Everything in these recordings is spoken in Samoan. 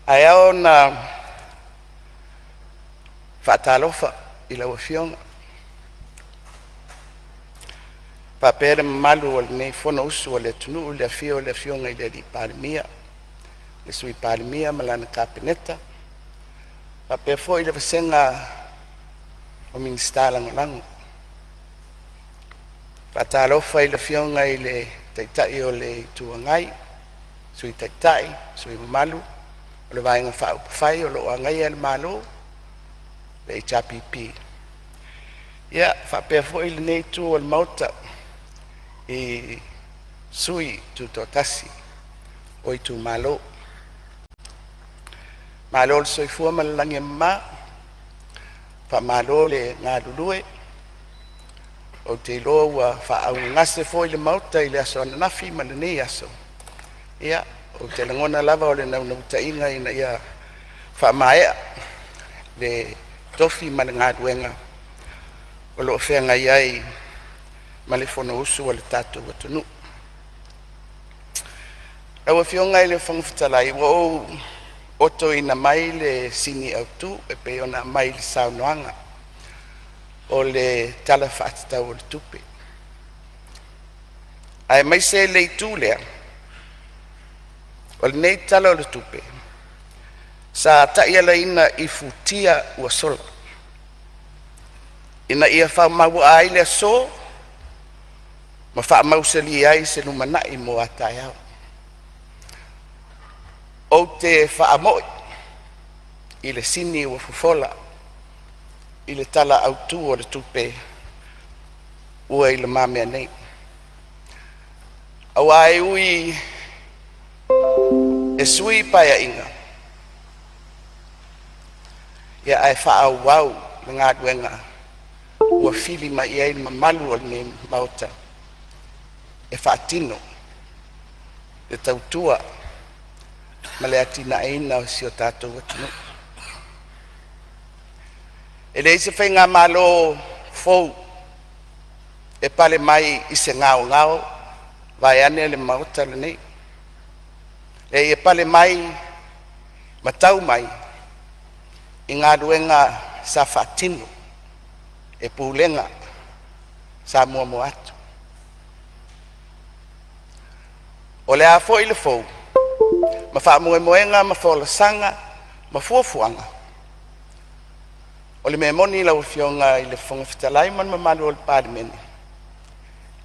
Ae ao ona faatalofa i lau Afioga faapea le mamalu o lenei Fonousu a le atunuu i le afio o le Afioga i le Palemia, le Sui Palemia ma lana Kapeneta, faapea foi le vasega o Minisita Lagolago. Faatalofa i le Afioga i le Taitai o le Itu Agai, Sui Taitai, sui usufono mamalu o le Vaega Faaupufai o lo o agaia le Malo, le HRPP, faapea foi lenei itu o le Maota i sui tutoatasi o itumalo. Malo le soifua ma le lagi e mama, faamalo le galulue. Ou te iloa ua faaaaogagase foi le Maota i le aso ananafi ma lenei aso. Ia, ou te lagona lava o le naunautaiga ina ia faamaea le tofi ma le galuega o lo o feagai ai ma le Fonousu a le tatou atunuu. Lau Afioga i le Fofoga Fetalai, ua ou otoina mai le sini autu e pei ona aumai i le saunoaga o le Tala Faatatau o le Tupe, aemaise le itu lea o lenei Tala o le Tupe sa taialaina i futia ua sola ina ia faamauaa ai le aso ma faamausali ai se lumanai mo a taeao. Ou te faamoi i le sini ua fofola i le Tala Autu o le Tupe ua i lumamea nei, aua e ui e sui Paeaiga, ia ae faaauau le galuega ua fili mai i ai le mamalu o lenei Maota e faatino le tautua ma le atinaeina o si o tatou atunuu. E leai se faigamalo fou e pale mai i se gaogao vaeane le Maota lenei. E leai e pale mai ma tau mai i galuega sa faatino e Pulega sa muamua atu. O le a foi le fou ma faamoemoega ma folasaga ma fuafuaga, o le mea moni lau Afioga i le Fofoga Fetalai ma le mamalu o le Palemene,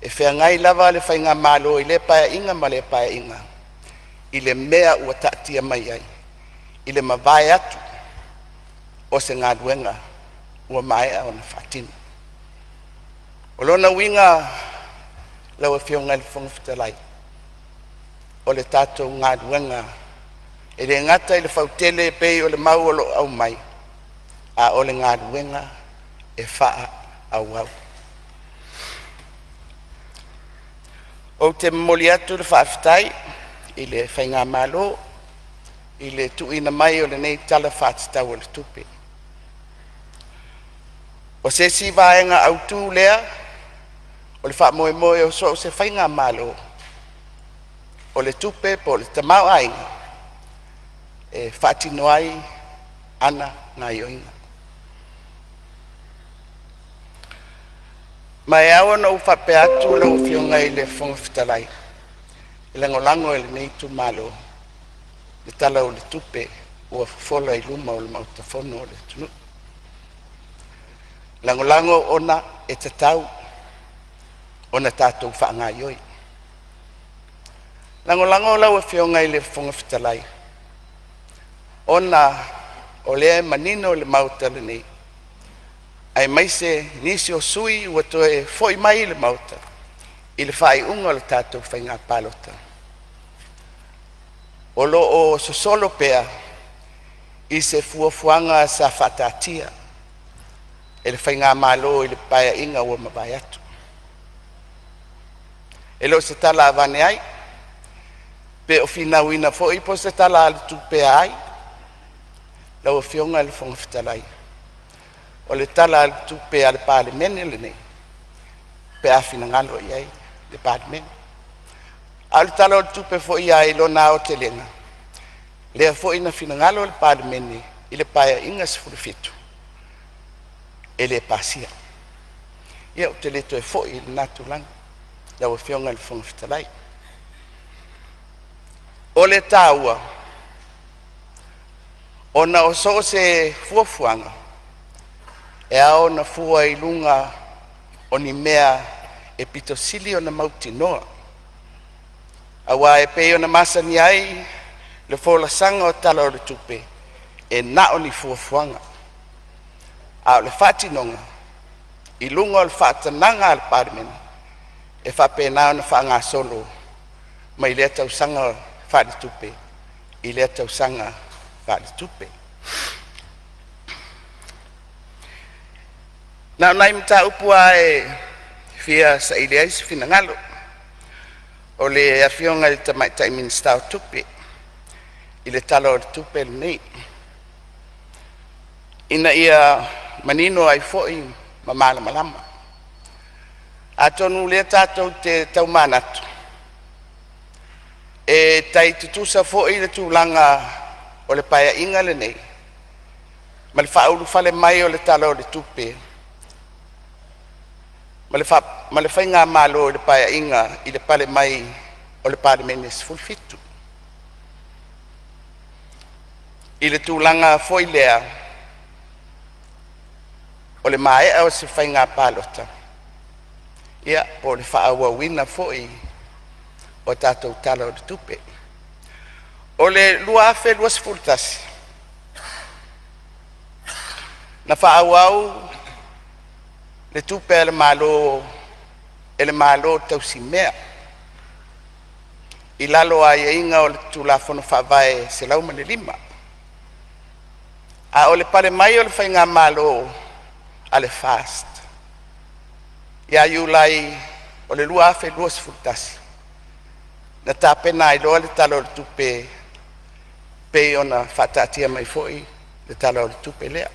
e feagai lava le faigamalo i lea Paeaiga ma lea Paeaiga i le mea ua taatia mai ai i le mavae atu o se galuega ua maea ona faatino. O lona uiga lau Afioga i le Fofoga Fetalai, o le tatou galuega e le gata i le fautele e pei o le mau o lo o aumai, a o le galuega e faaauau. Ou te momoli atu le faafetai i le faigamalo i le tuuina mai o lenei Tala Faatatau o le Tupe. O se isi vaega autu lea o le faamoemoe o so o se faigamalo, o le tupe po o le tamaoaiga e faatino ai ana gaoioiga. Ma e ao ona ou faapea atu lau Afioga i le Fofoga Fetalai, e lagolago e lenei itumalo le Tala o le Tupe ua fofola i luma o le Maota Fono o le atunuu. Lagolago ona e tatau ona tatou faagaioi. Lagolago lau Afioga i le Fofoga Fetalai ona o lea e manino le Maota lenei aemaise nisi o sui usufono ua toe foi mai i le Maota i le faaiuga o le tatou faiga palota, o lo o sosolo pea i se fuafuaga sa faataatia e le faigamalo i le Paeaiga ua mavae atu. E le o se tala avane ai pe o finauina foi po o se tala alu tupe a ai lau Afioga i le Fofoga Fetalai, o le Tala o le Tupe a le Palemene lenei pe a finagalo i ai le Palemene. A o le Tala o le Tupe foi lava i lona aotelega, Lea foi na finagalo le Palemene i le Paeaiga 17 e le pasia. Ia ou te le toe foi i lena tulaga lau Afioga i le Fofoga Fetalai. O le taua, ona o so o se fuafuaga e ao ona fua i luga o ni mea e pito sili ona mautinoa, aua e pei ona masani ai le folasaga o Tala o le Tupe, e na o ni fuafuaga, a o le faatinoga i luga o le faatagaga a le Palemene, e faapena ona faagasolo mai lea tausaga faaletupe i lea tausaga faaletupe. Na o nai mataupu lava e fia saili ai se finagalo o le Afioga i le Tamaitai Minisita o Tupe i le Tala o le Tupe lenei, ina ia manino ai foi ma malamalama. Atonu o lea tatou te tau manatu, e tai tutusa foi le tulaga o le Paeaiga lenei ma le faaulufale mai o le Tala o le Tupe ma le faigamalo i le Paeaiga i le pale mai o le Palemene 17. I le tulaga foi lea o le maea o se faiga palota, ia po o le faaauauina foi o a tatou Tala o le Tupe. O le 2021, na faaauau le tupe a le Malo e le Malo tausimea i lalo o aiaiga o le Tulafono Faavae 105. A o le pale mai o le faigamalo a le FAST ia Iulai o le 2021, na tapena ai loa le Tala o le Tupe e pei ona faataatia mai foi le Tala o le Tupe lea.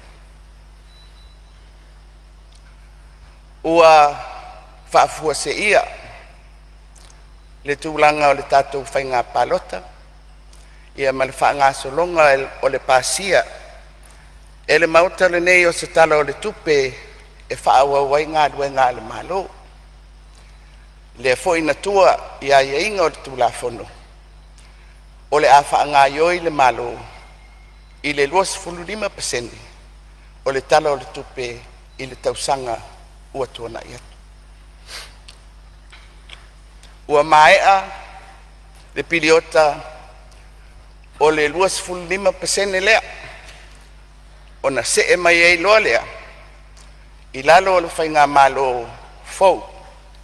Ua faafuaseia le tulaga o le tatou faiga palota ia ma le faagasologa o le pasia e le Maota lenei o se Tala o le Tupe e faaauau ai galuega a le Malo. Lea foi na tua i aiaiga o le Tulafono o le a faagaioi le Malo i le 25% o le Tala o le Tupe i le tausaga ua tuanai atu. Ua maea le piliota o le 25% lea, ona see mai ai loa lea i lalo o le faigamalo fou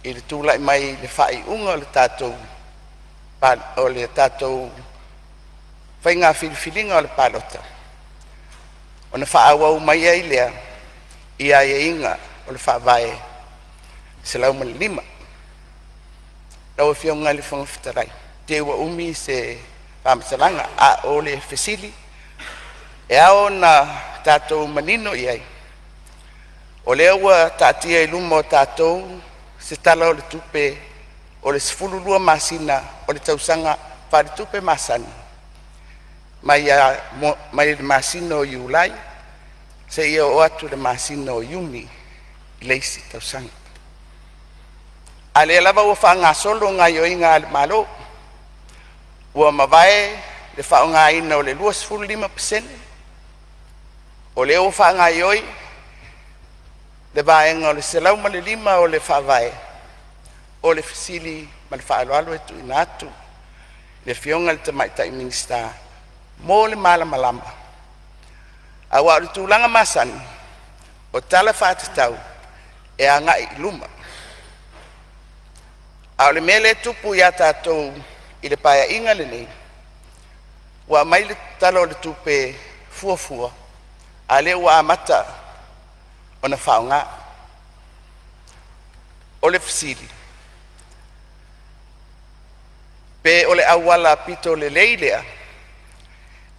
i le tulai mai i le faaiuga o le tatou faiga filifiliga o le palota, ona faaauau mai ai lea i aiaiga o le Faavae 105. Lau Afioga i le Fofoga Fetalai, te i ua umi se faamatalaga, a o le fesili e ao ona tatou manino i ai, o lea ua taatia i luma o tatou se Tala o le Tupe o le 12 masina o le tausaga faaletupe masani mai le masina o Iulai seia oo atu i le masina o Iuni i le isi tausaga. A o lea lava ua faagasolo gaoioiga a le Malo, ua mavae le faaaogaina o le 25%, o lea ua faagaioi le vaega o le 105 o le Faavae. O le fesili ma le faaaloalo e tuuina atu i le Afioga i le Tamaitai Minisita mo le malamalama, aua o le tulaga masani o tala faatatau e agai i luma. A o le mea lea e tupu ia tatou i le Paeaiga lenei, ua aumai le Tala o le Tupe Fuafua a o lea ua amata ona faaaoga. O le fesili, pe o le auala aupito lelei lea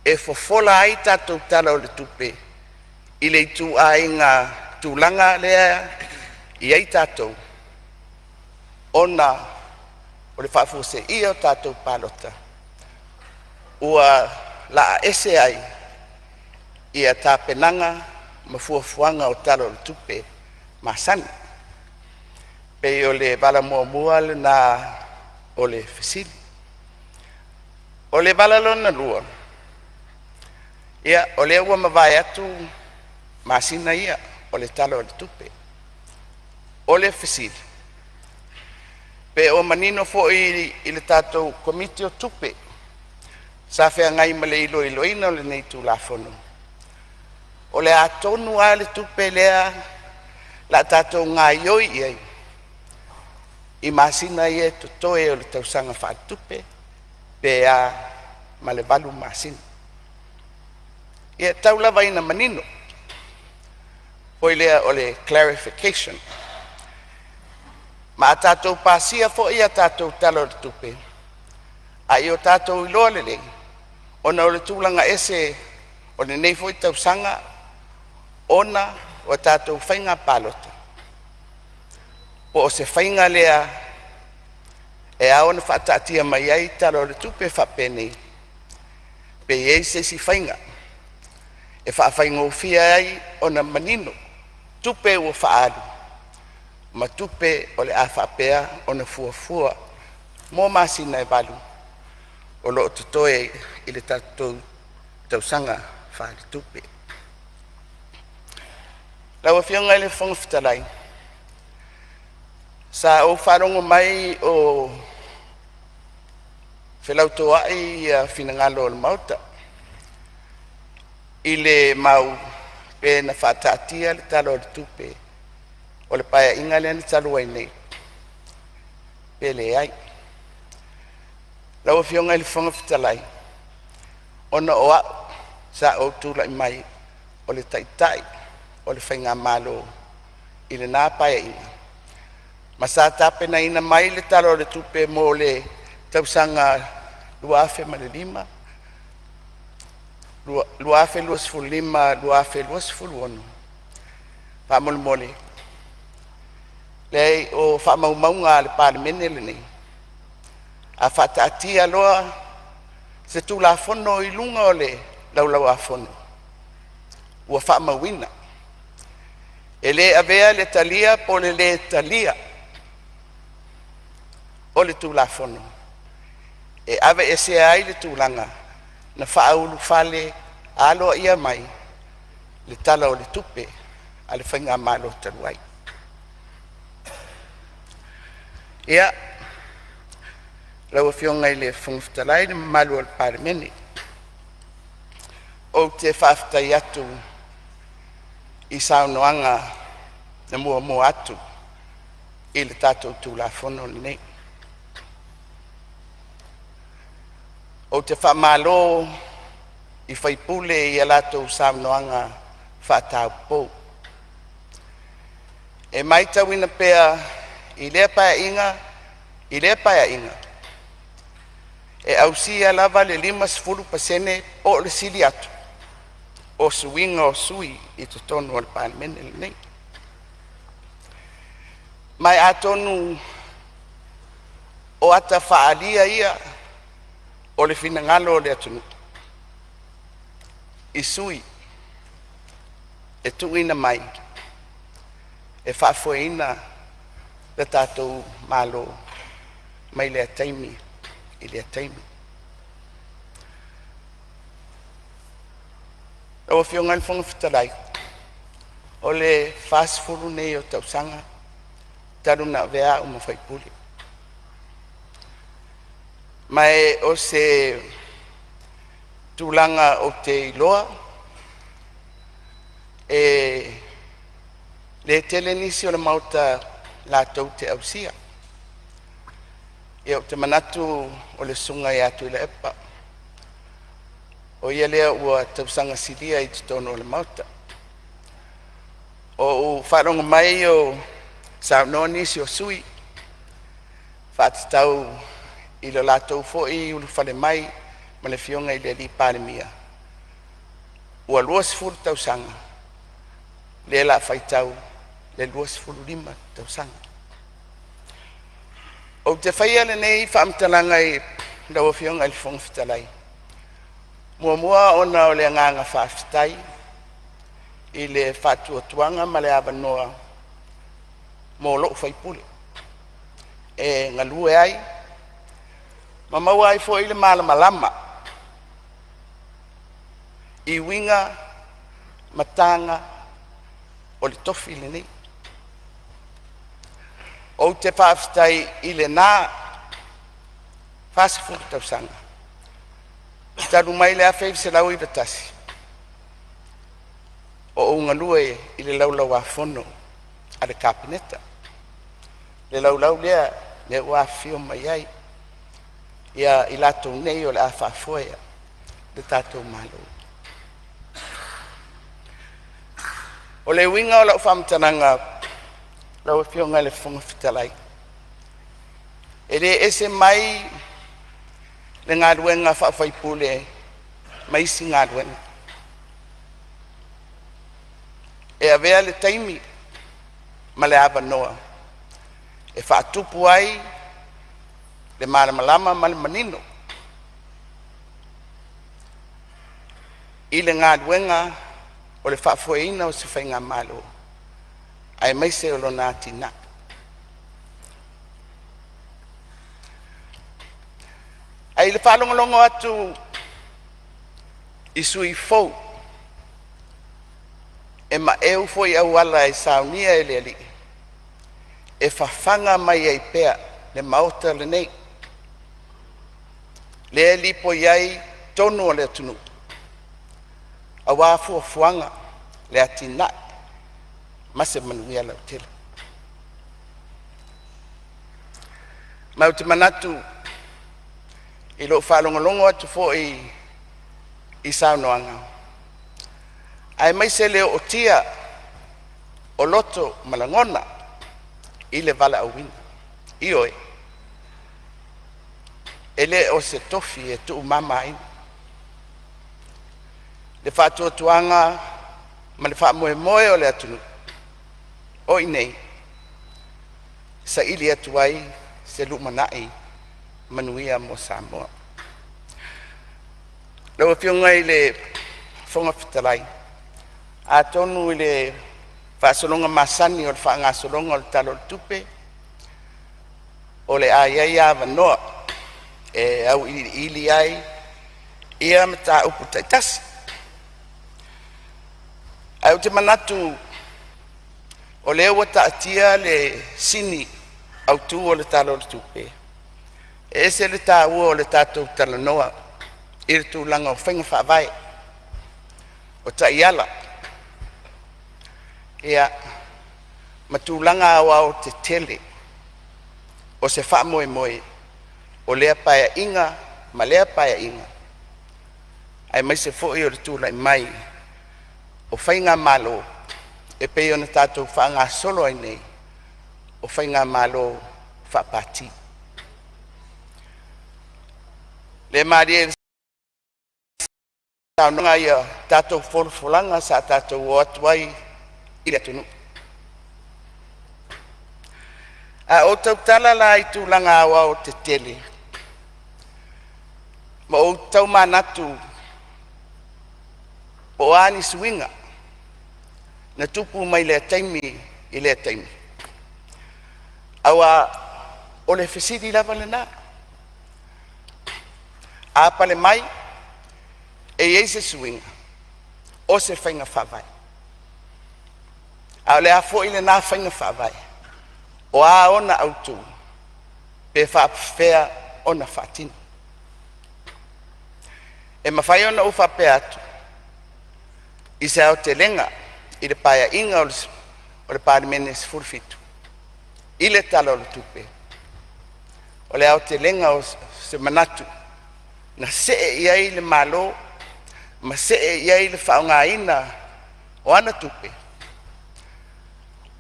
e fofola ai tatou Tala o le Tupe i le ituaiga tulaga lea e i ai tatou, ona o le faafuaseia o tatou palota ua laa ese ai ia tapenaga ma fuafuaga o Tala o le Tupe masani. E pei o le vala muamua lena o le fesili. O le vala lona lua, ia o lea ua mavae atu masina ia o le Tala o le Tupe. O le fesili, pe o manino foi i le tatou Komiti o Tupe sa feagai ma le iloiloina o lenei Tulafono, o le a tonu lava le tupe lea o le a tatou gaoioi ai i masina ia e totoe o le tausaga faaletupe, pe a ma le 8 masina. Ia e tau lava ina manino foi lea o le clarification. Ma a tatou pasia foi a tatou Tala o le Tupe, a ia o tatou iloa lelei ona o le tulaga ese o lenei foi tausaga ona o a tatou faiga palota, po o se faiga lea e ao ona faataatia mai ai Tala o le Tupe faapenei, pe i ai se isi faiga e faafaigofie ai ona manino tupe ua faaalu ma tupe o le a faapea ona fuafua mo masina e 8 o lo o totoe i le tatou tausaga faaletupe. Lau Afioga i le Fofoga Fetalai, sa ou faalogo mai o felautoai finagalo o le Maota i le mau pe na faataatia le Tala o le Tupe o le Paeaiga lea na talu ai nei pe leai. Lau Afioga i le Fofoga Fetalai, ona o au sa ou tulai mai o le Taitai o le Faigamalo i lena Paeaiga ma sa tapenaina mai le Tala o le Tupe mo le tausaga 2025/2026, faamolemole, leai o faamaumauga a le Palemene lenei, a faataatia loa se Tulafono i luga o le Laulau a Fono, ua faamauina. E le avea le talia po o le lē talia o le Tulafono e aveesea ai le tulaga na faaulufale aloaia mai le Tala o le Tupe a le Faigamalo talu ai. Ia, lau Afioga i le Fofoga Fetalai ma le mamalu o le Palemene, ou te faafetai atu i saunoaga na muamua atu i le tatou Tulafono lenei. Ou te faamalo i sui usufono i a latou saunoaga faataupou. E matauina pea i lea Paeaiga i lea Paeaiga, e ausia lava le 50% po o le sili atu o suiga o sui usufono i totonu o le Palemene lenei. Ma e atonu o ata faaalia ia o le finagalo o le atunuu i sui usufono e tuuina mai e faafoeina le tatou Malo mai lea taimi i lea taimi. Lau Afioga i le Fofoga Fetalai, o le 40 lenei o tausaga talu ona avea au ma sui usufono, ma o se tulaga ou te iloa e le tele nisi o le Maota latou te ausia. Ia, ou te manatu o le susuga ia Tuilaepa, o ia lea ua tausaga silia i totonu o le Maota. Ua ou faalogo mai o saunoa nisi o sui usufono e faatatau i lo latou foi ulufale mai ma le Afioga i le Palemia, ua 20 tausaga, lea o le a faitau le 25 tausaga. Ou te faia lenei faamatalaga i lau Afioga i le Fofoga Fetalai, Muamua ona o le agaga faafetai i le faatuatuaga ma le avanoa mo lou sui usufono e galue ai ma maua ai foi le malamalama i uiga ma taga o le tofi lenei. Ou te faafetai i lena 40 tausaga talu mai le 1991 o ou galue i le Laulau-a-Fono a le Kapeneta, le laulau lea ua afifio mai ai i latou nei o le a faafoe le tatou Malo. O le uiga o lau faamatalaga lau Afioga i le Fofoga Fetalai, e le ese mai le galuega faa-faipule ma isi galuega. E avea le taimi ma le avanoa e faatupu ai le malamalama ma le manino i le galuega o le faafoeina o se faigamalo aemaise o lona atinae. Ae i le faalogologo atu i sui usufono fou e maeu foi i auala e saunia e le Alii, e fafaga mai ai pea le Maota lenei, lea e lipoi ai tonu o le atunuu aua fuafuaga, le atinae ma se manuia lautele. Ma ou te manatu i lou faalogologo atu foi i saunoaga aemaise le ootia o loto ma lagona i le valaauina. Ioe, e le o se tofi e tuumamaina. Le faatuatuaga ma le faamoemoe o le atunuu o i inei e saili atu ai se lumanai manuia mo Samoa. Lau Afioga i le Fofoga Fetalai, atonu i le faasologa masani o le faagasologa o le Tala o le Tupe, o le a i ai avanoa e auiliili ai mataupu taitasi. Ae ou te manatu o lea ua taatia le sini autu o le Tala o le Tupe, e ese le taua o le tatou talanoa i le tulaga o faiga faavae, o taiala ma tulaga aoaotetele o se faamoemoe o lea Paeaiga ma lea Paeaiga, aemaise foi o le tulai mai o faigamalo e pei ona tatou faagasolo ai nei o faigamalo faa-Pati. O lea e malie i le saunoaga tatou folafolaga sa tatou o atu ai i le atunuu. A ou tautala la i tulaga aoaotetele ma ou tau manatu po o a nisi suiga na tupu mai lea taimi i lea taimi, aua o le fesili lava lena. A pale mai e i ai se suiga o se faiga faavae, a o le a foi lena faiga faavae? O a ona autu pe faapefea ona faatino? E mafai ona ou faapea atu, i se aotelega i le Paeaiga o le Palemene 17 i le Tala o le Tupe, o le aotelega o se manatu na see i ai le Malo ma see i ai le faaaogaina o ana tupe,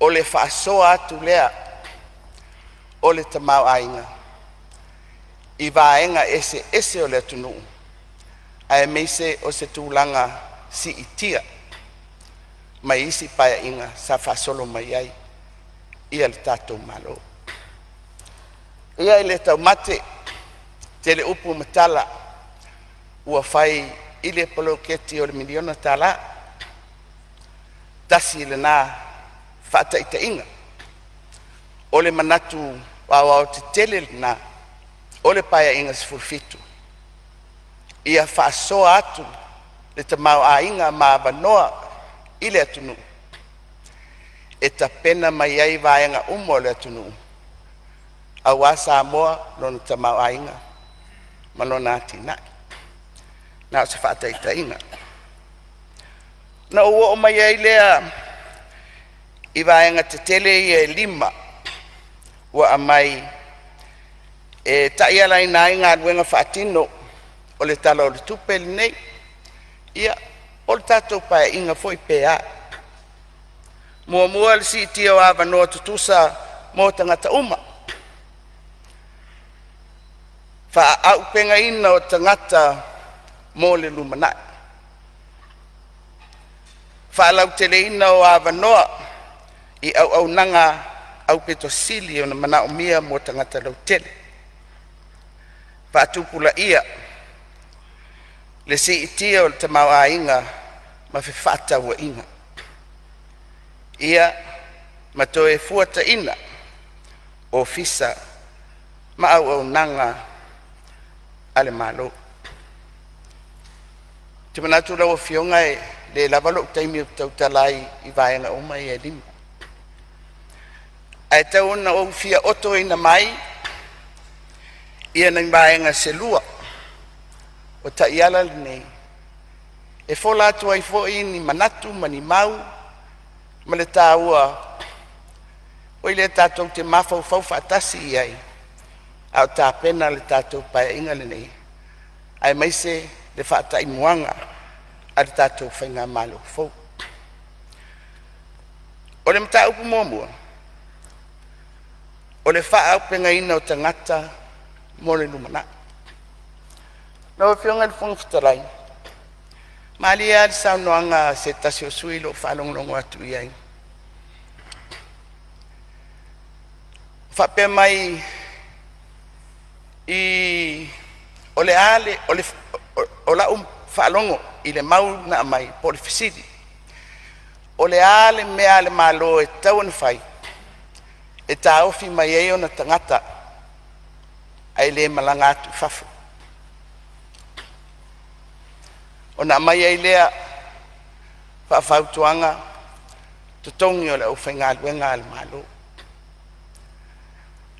o le faasoa atu lea o le tamaoaiga i vaega eseese o le atunuu aemaise o se tulaga siitia mai isi Paeaiga sa faasolo mai ai le tatou Malo. Ia e le taumate, tele upu ma tala ua fai i le Poloketi o le Miliona Tala. Tasi lena faataitaiga, o le manatu aoaotetele lena o le Paeaiga 17, ia faasoa atu le tamaoaiga ma avanoa i le atunuu e tapena mai ai vaega uma o le atunuu aua Samoa, lona tamaoaiga ma lona atinae. Na o se faataitaiga. Na ou oo mai ai lea i vaega tetele ia e 5 ua aumai e taialaina ai galuega faatino o le Tala o le Tupe lenei, ia po o le tatou Paeaiga foi pe a. Muamua, le siitia o avanoa tutusa mo tagata uma, faaupegaina o tagata mo le lumanai, faalauteleina o avanoa i auaunaga aupito sili ona manaomia mo tagata lautele, faatupulaia le siitia o le tamaoaiga ma fefaatauaiga. Ia ma toe fuataiga Ofisa ma auaunaga a le Malo. Ou te manatu lau Afioga e le lava lou taimi ou te tautala ai i vaega uma ia e 5, ae tau ina ou fia otoina mai nai vaega se lua o taiala nei e fola atu ai foi ni manatu ma ni mau ma le taua foi lea tatou te mafaufau faatasi i ai a o tapena le tatou Paeaiga lenei aemaise le faataimuaga a le tatou faigamalo fou. O le mataupu muamua, o le faaauupegaina o tagata mo le lumanai. Lau Afioga i le Fofoga Fetalai, malie lava le saunoaga a se tasi o sui usufono i lou faalogologo atu i ai, o faapea mai i o le a le o lau faalogo i le mau na aumai po o le fesili, o le a le mea a le Malo e tatau ona fai e taofi mai ai ona tagata ae le malaga atu i fafo? Ona aumai ai lea faafautuaga, totogi o le aufaigaluega a le Malo.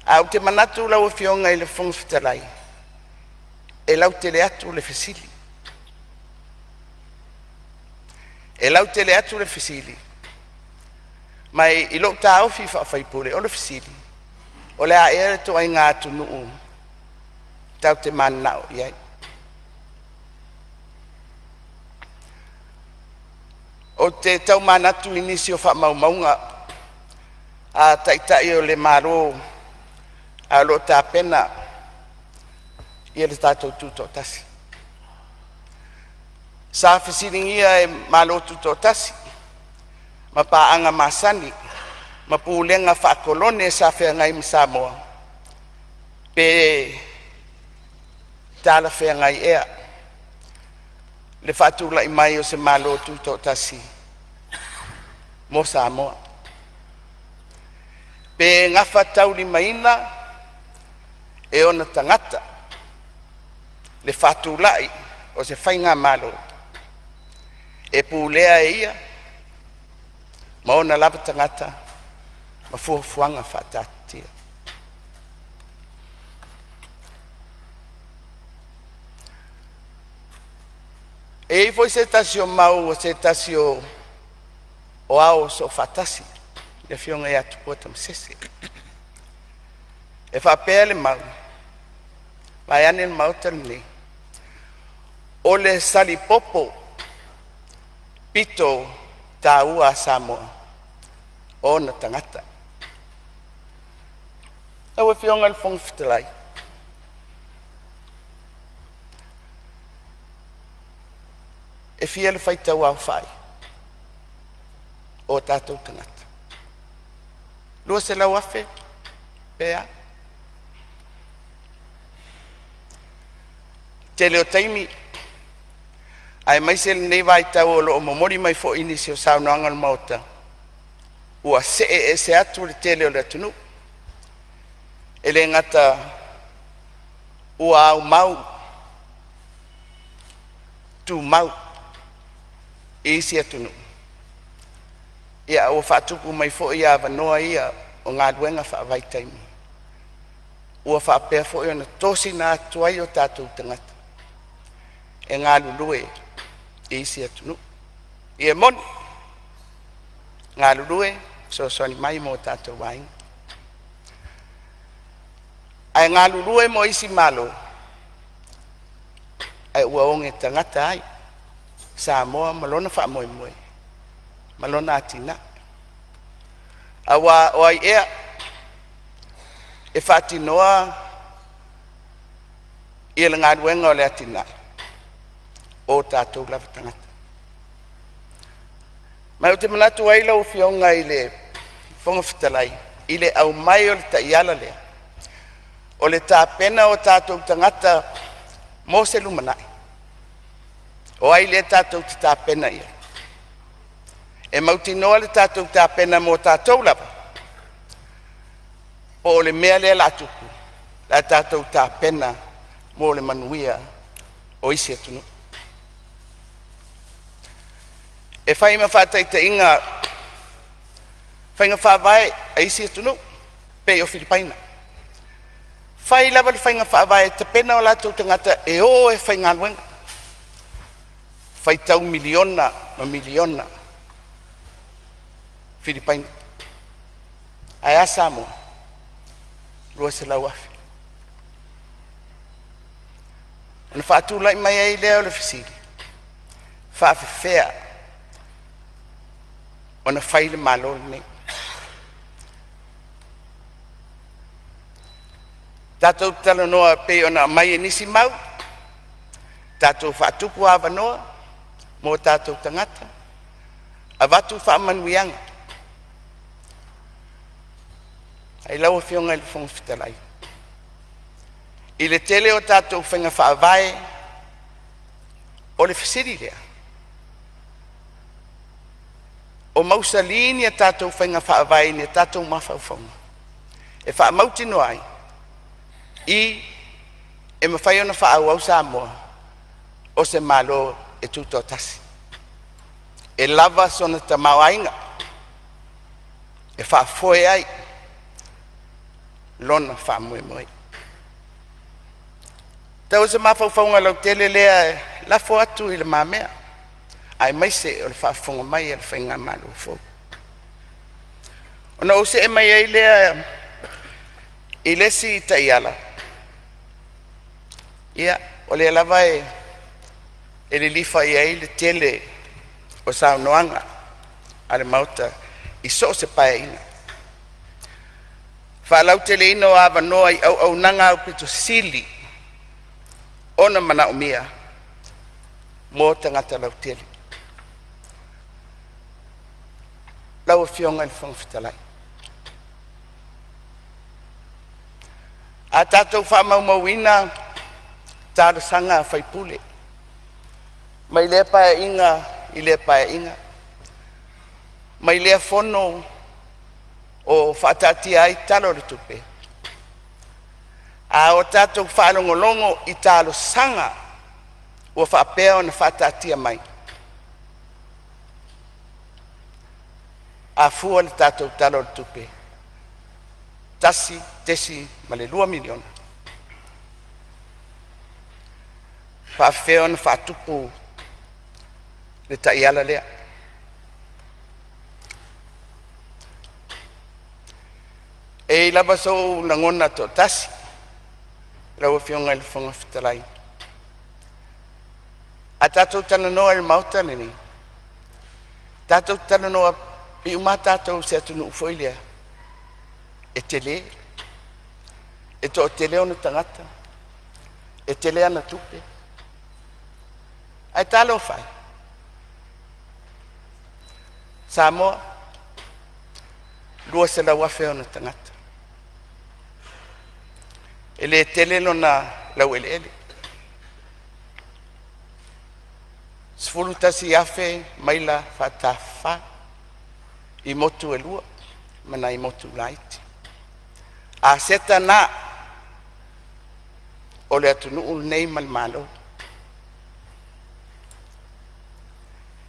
Ae ou te manatu lau Afioga i le Fofoga Fetalai, e lautele atu le fesili. E lautele atu le fesili ma i lou taofi faa-sui usufono o le fesili; o le a ea le ituaiga atunuu tatou te mananao i ai? Ou te tau manatu i nisi o faamaumauga a Taitai o le Malo a o lo o tapena le tatou Tutoatasi. Sa fesiligia e Malo Tutoatasi ma paaga masani ma pulega faa-kolone sa feagai ma Samoa, pe talafeagai ea le faatulai mai o se Malo Tutoatasi mo Samoa. Pe gafataulimaina e ona tagata le faatulai o se faigamalo e pulea e ia ma ona lava tagata ma fuafuaga faataatitia. E i ai foi se tasi o mau a se tasi o Ao Soofaatasi, le Afioga ia Tupua Tamasese, e faapea le mau vaeane le Maota lenei, o le salipopo pito taua a Samoa, o ona tagata. Lau Afioga i le Fofoga Fetalai, e fia le faitau aofai o tatou tagata? 200,000 pe a? Tele o taimi Aemaise lenei vaitau o lo o momoli mai foi nisi o saunoaga o le Maota, ua see ese atu le tele o le atunuu. E le gata ua aumau tumau i isi atunuu, a ua faatupu mai foi avanoa ia o galuega faavaitaimi ua faapea foi ona tosina atu ai o tatou tagata e galulue i isi atunuu. E moni galulue e fesoasoani mai mo tatou aiga, ae galulue mo isi malo ae ua oge tagata ai Samoa ma lona faamoemoe ma lona atinae. Aua o ai ea e faatinoa le galuega o le atinae? O tatou lava tagata. Ma ou te manatu ai lau Afioga i le Fofoga Fetalai i le aumai o le taiala lea, o le tapena o tatou tagata mo se lumanai. O ai lea tatou te tapena i ai? E mautinoa le tatou tapena mo tatou lava po o le mea lea o le a tupu, o le a tatou tapena mo le manuia o isi atunuu. E fai ma faataitaiga faiga faavae a isi atunuu pei o Filipaina. E fai lava le faiga faavae e tapena o latou tagata e o e faigaluega, faitau miliona ma miliona Filipaina. Ae a Samoa? 200,000. Ona faatulai mai ai lea o le fesili, e faapefea ona fai le Malo lenei? Tatou te talanoa e pei ona aumai e nisi mau, tatou faatupu avanoa mo o tatou tagata, avatu faamanuiaga. Ae lau Afioga i le Fofoga Fetalai, i le tele o tatou faiga faavae, o le fesili lea, o mausali ni a tatou faiga faavae i a tatou mafaufauga e faamautinoa ai? I, e mafai ona faaauau Samoa o se Malo e tutoatasi, e lava sona tamaoaiga e faafoe ai lona faamoemoe. Tau o se mafaufauga lautele lea e lafo atu i lumamea aemaise o le faafofoga mai a le Faigamalo fou. Ona ou see mai ai lea i le isi taiala, ia, o lea lava e lilifa i ai le tele o saunoaga a le Maota i so o se Paeaiga, faalauteleina o avanoa i auaunaga aupito sili ona manaomia mo tagata lautele. Lau Afioga i le Fofoga Fetalai, a tatou faamaumauina talosaga a sui usufono mai lea Paeaiga i lea Paeaiga, mai lea fono o faataatia ai Tala o le Tupe, a o tatou faalogologo i talosaga ua faapea ona faataatia mai, a fua le tatou Tala o le Tupe $1.2 miliona, e faapefea ona faatupu le taiala lea? E i ai lava sou lagona toatasi lau Afioga i le Fofoga Fetalai, a tatou talanoa i le Maota lenei, tatou te talanoa pei uma lava tatou i se atunuu foi lea e tele, e toatele ona tagata, e tele ana tupe. Ae talofa e, Samoa, 200,000 ona tagata, e le tele lona laueleele. 11,000 maila faatafafa i motu e lua ma nai motu laiti. Aseta na o le atunuu lenei ma le Malo.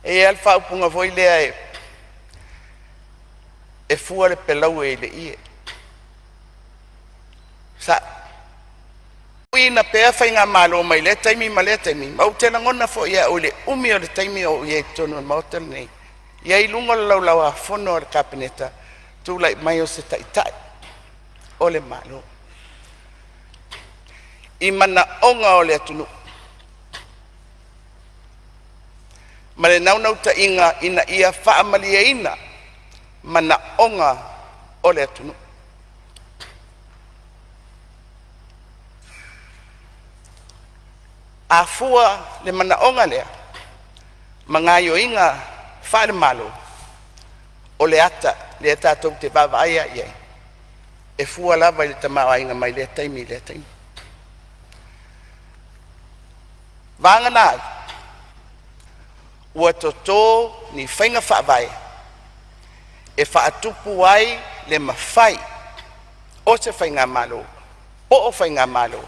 E i ai lava le faaupuga foi lea, e fua le peleue i le ie. E sao, ina pea faigamalo mai lea taimi ma lea taimi, ma ou te lagona foi e au i le umi o le taimi o ou i ai i totonu o le Maota lenei, ia i luga o le Laulau-a-Fono a le Kapeneta, tulai mai o se Taitai o le Malo i manaoga o le atunuu ma le naunautaiga ina ia faamalieina manaoga o le atunuu. A fua le manaoga lea ma gaioiga faale-Malo, o le ata lea tatou te vaavaai lava i ai, e fua lava i le tamaoaiga mai lea taimi i lea taimi. Vagana ai ua toto ni faiga faavae e faatupu ai le mafai o se faigamalo po o faigamalo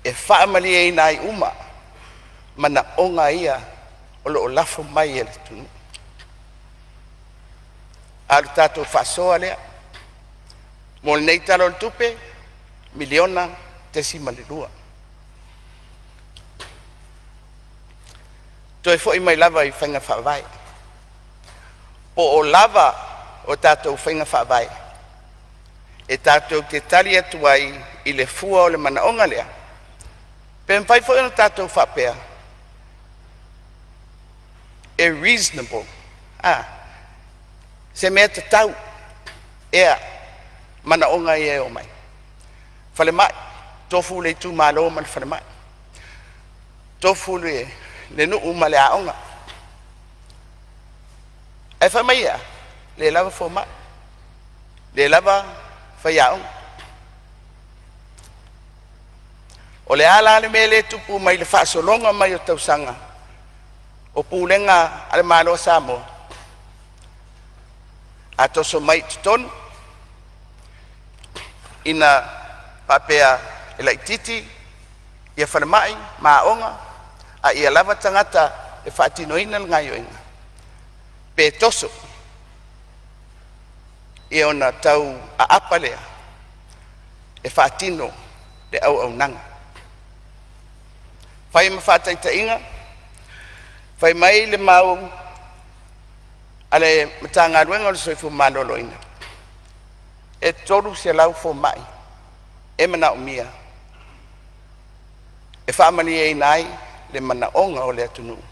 e faamalieina ai uma manaoga ia o lo o lafo mai e le atunuu. A o le tatou faasoa lea mo lenei Tala o le Tupe, $1.2 miliona. Toe foi mai lava i faiga faavae, po o lava a tatou faiga faavae e tatou te tali atu ai i le fua o le manaoga lea? Pe mafai foi ona tatou faapea, e reasonable, se mea tatau ea manaoga ia e omai? Falemai, tofu le itumalo ma le falemai, tofu le nuu ma le aoga. Ae fai mai e a? Le lava fomai, le lava faiaoga. O le a la le mea lea e tupu mai le faasologa mai o tausaga o Pulega a le Malo o Samoa? A toso mai i totonu ina faapea e laitiiti ia falemai ma aoga a ia lava tagata e faatinoina le gaioiga, pe toso ia ona tau aapa lea e faatino le auaunaga. Fai ma faataitaiga, fai mai le mau a le Matagaluega o le Soifua Maloloina, e 300 fomai e manaomia e faamalieina ai le manaoga o le atunuu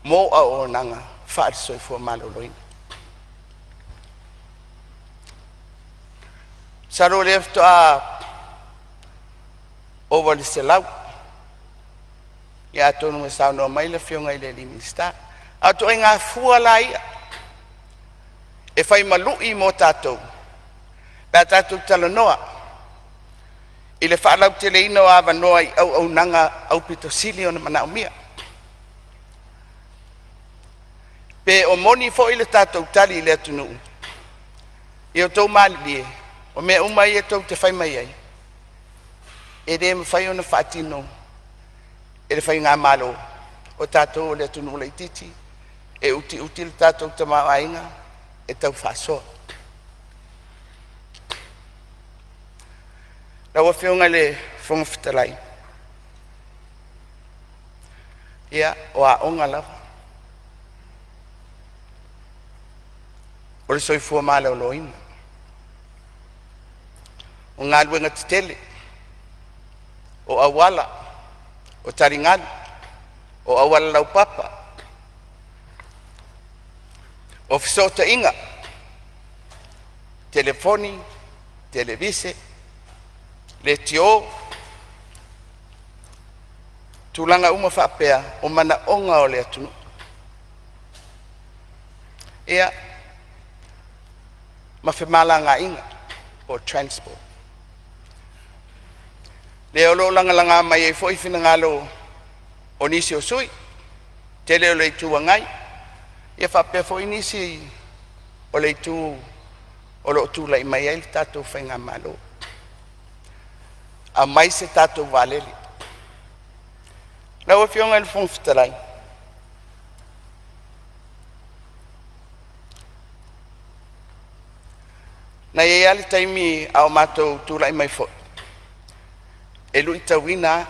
mo auaunaga faale-soifua maloloina. Masalo o lea faatoa ova i le 100, ia atonu e saunoa mai le Afioga i le Minisita. A o ituaiga fua la ia e fai ma lui mo tatou pe a tatou talanoa i le faalauteleina o avanoa i auaunaga aupito sili ona manaomia. Pe o moni foi le tatou tali i le atunuu, ia outou malilie, o mea uma ia tou te fai mai ai, e le mafai ona faatino e le faigamalo, o tatou o le atunuu laitiiti, e utiuti le tatou tamaoaiga e tau faasoa. Lau Afioga i le Fofoga Fetalai, ia, o aoga lava, o le soifua maloloina, o galuega tetele, o auala, o taligalu, o auala laupapa, o fesootaiga, telefoni, televise, leitio, tulaga uma faapea o manaoga o le atunuu. Ia, ma femalagaaiga po o transport. Lea o lo o lagalaga mai ai foi finagalo. O nisi o sui usufono, tele o le Itu Agai, ia faapea foi nisi o le itu o lo o tulai mai ai le tatou faigamalo. Aumai se tatou vaalele. Lau Afioga i le Fofoga Fetalai, na i ai lava le taimi a o matou tulai mai foi, e luitauina lava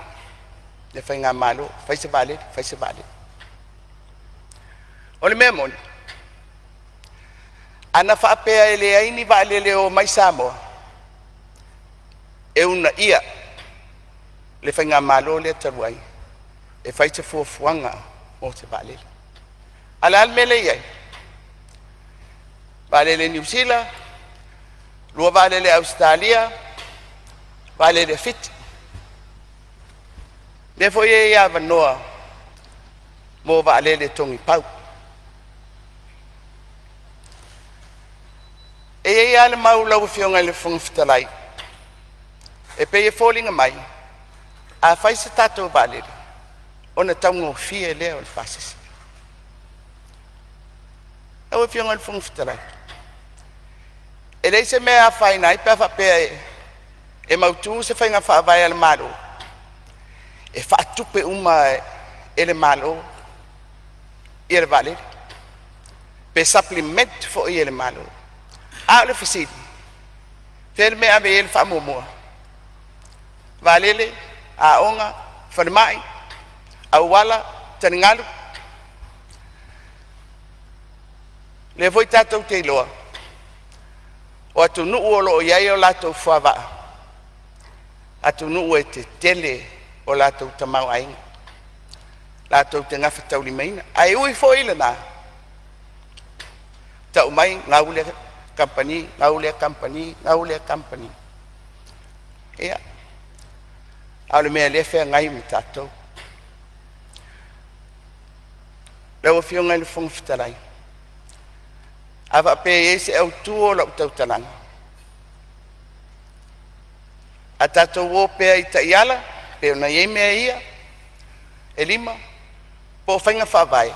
le faigamalo, fai se vaalele, fai se vaalele. O le mea moni, ana faapea e leai ni vaalele e o mai Samoa e uunaia le faigamalo lea talu ai e fai se fuafuaga mo se vaalele. A o le a le mea lea e i ai? Vaalele Niu Sila, lua vaalele Ausetalia, vaalele a Fiti. Lea foi e i ai avanoa mo vaalele togi pau. E i ai lava le mau lau Afioga i le Fofoga Fetalai e pei e foliga mai, a fai se tatou vaalele ona taugofie lea o le pasese. Lau Afioga i le Fofoga Fetalai, e leai se mea e afaina ai pe a faapea e mautu se faiga faavae a le Malo e faatupe uma e le Malo le vaalele, pe supplement foi e le Malo. A o le fesili, o fea le mea e ave i ai le faamuamua? Vaalele, aoga, falemai, auala, taligalu. O lea foi tatou te iloa o atunuu o lo o i ai o latou fuavaa, atunuu e tetele o latou tamaoaiga, latou te gafataulimaina. Ae ui foi i lena, tau mai gau lea kamupani, gau lea kamupani, gau lea kamupani. Ia, a o le mea o lea e feagai ma tatou. Lau Afioga i le Fofoga Fetalai, a faapea e i ai se autu o lau tautalaga, a tatou o pea i taiala e pei ona i ai mea ia e 5 po o faiga faavae,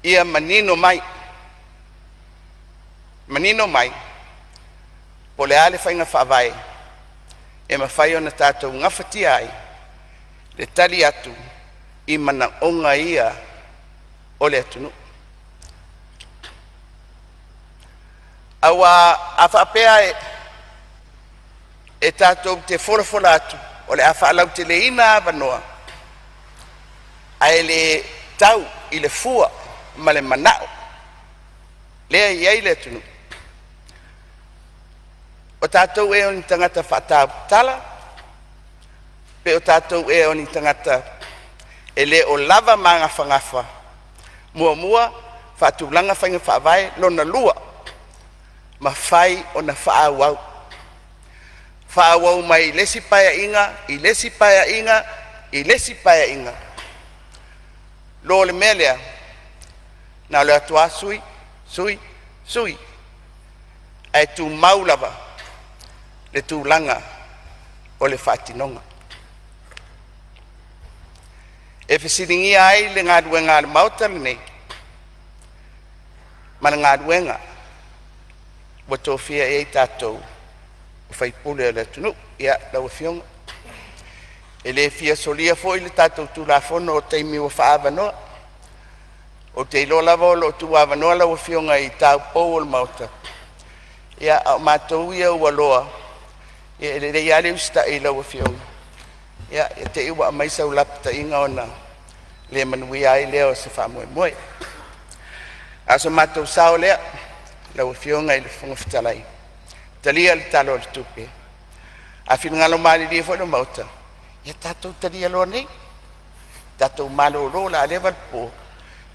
ia manino mai, manino mai po o le a le faiga faavae e mafai ona tatou gafatia ai le tali atu i manaoga ia o le atunuu. Aua a faapea e tatou te folafola atu o le a faalauteleina avanoa ae le tau i le fua ma le manao lea e i ai le atunuu, o tatou ea o ni tagata faatautala, pe o tatou ea o ni tagata e le o lava magafagafa? Muamua, faatulaga faiga faavae. Lona lua, mafai ona faaauau, faaauau mai le isi Paeaiga i le isi Paeaiga i le isi Paeaiga, lo le mea lea na o le o atu lava sui, sui, sui, ae tumau lava le tulaga o le faatinoga. E fesiligia ai le galuega a le Maota lenei ma le galuega ua tofia i ai tatou o faipule o le atunuu. Ia, lau Afioga, e le fia solia foi le tatou Tulafono o taimi ua faaavanoa. Ou te iloa lava o lo o tuuavanoa lau Afioga i taupou o le Maota, ia a o matou ia ua loa, ia e lelei lava le usitai i lau Afioga, ia te i ua aumai sau lapataiga ona le manuia ai lea o se faamoemoe. A o so matou sao lea lau Afioga i le Fofoga Fetalai, talia le Tala o le Tupe. A finagalo malilie foi le Maota, ia tatou talia loa nei, tatou malolo o le a leva le po.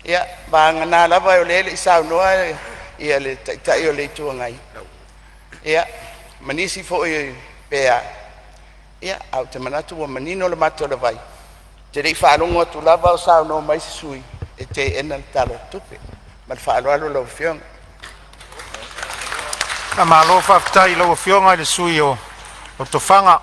Ia vagana lava o lea e le i saunoa le Taitai o le Itu Agai, ia ma nisi foi pe a, ia ae ou te manatu ua manino le mata o le vai, ou te le i faalogo atu lava o saunoa mai se sui usufono e teena le Tala o le Tupe. Ma le faaaloalo lau Afioga. Faamalo faafetai i lau Afioga i le sui usufono o Lefaga,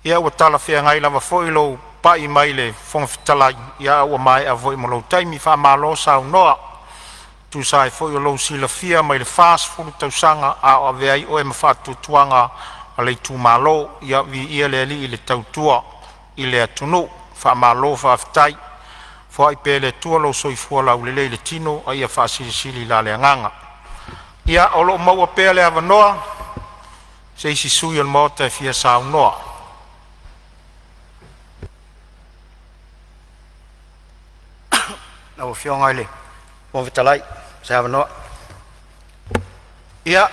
ia ua talafeagai lava foi lou pai mai i le Fofoga Fetalai, ae ua maea foi ma lou taimi. Faamalo saunoa. E tusa ai foi o lou silafia mai le 40 tausaga a o avea ai oe ma faatuatuaga o le itumalo. Ia viia le Alii i le tautua i le atunuu. Faamalo faafetai. Foai pea e le Atua lou soifua laulelei i le tino a ia faasilisili la le agaga. Ia, o lo o maua pea le avanoa mo se isi sui usufono o le Maota e fia saunoa. Lau Afioga i le Fofoga Fetalai mo se avanoa. Ia,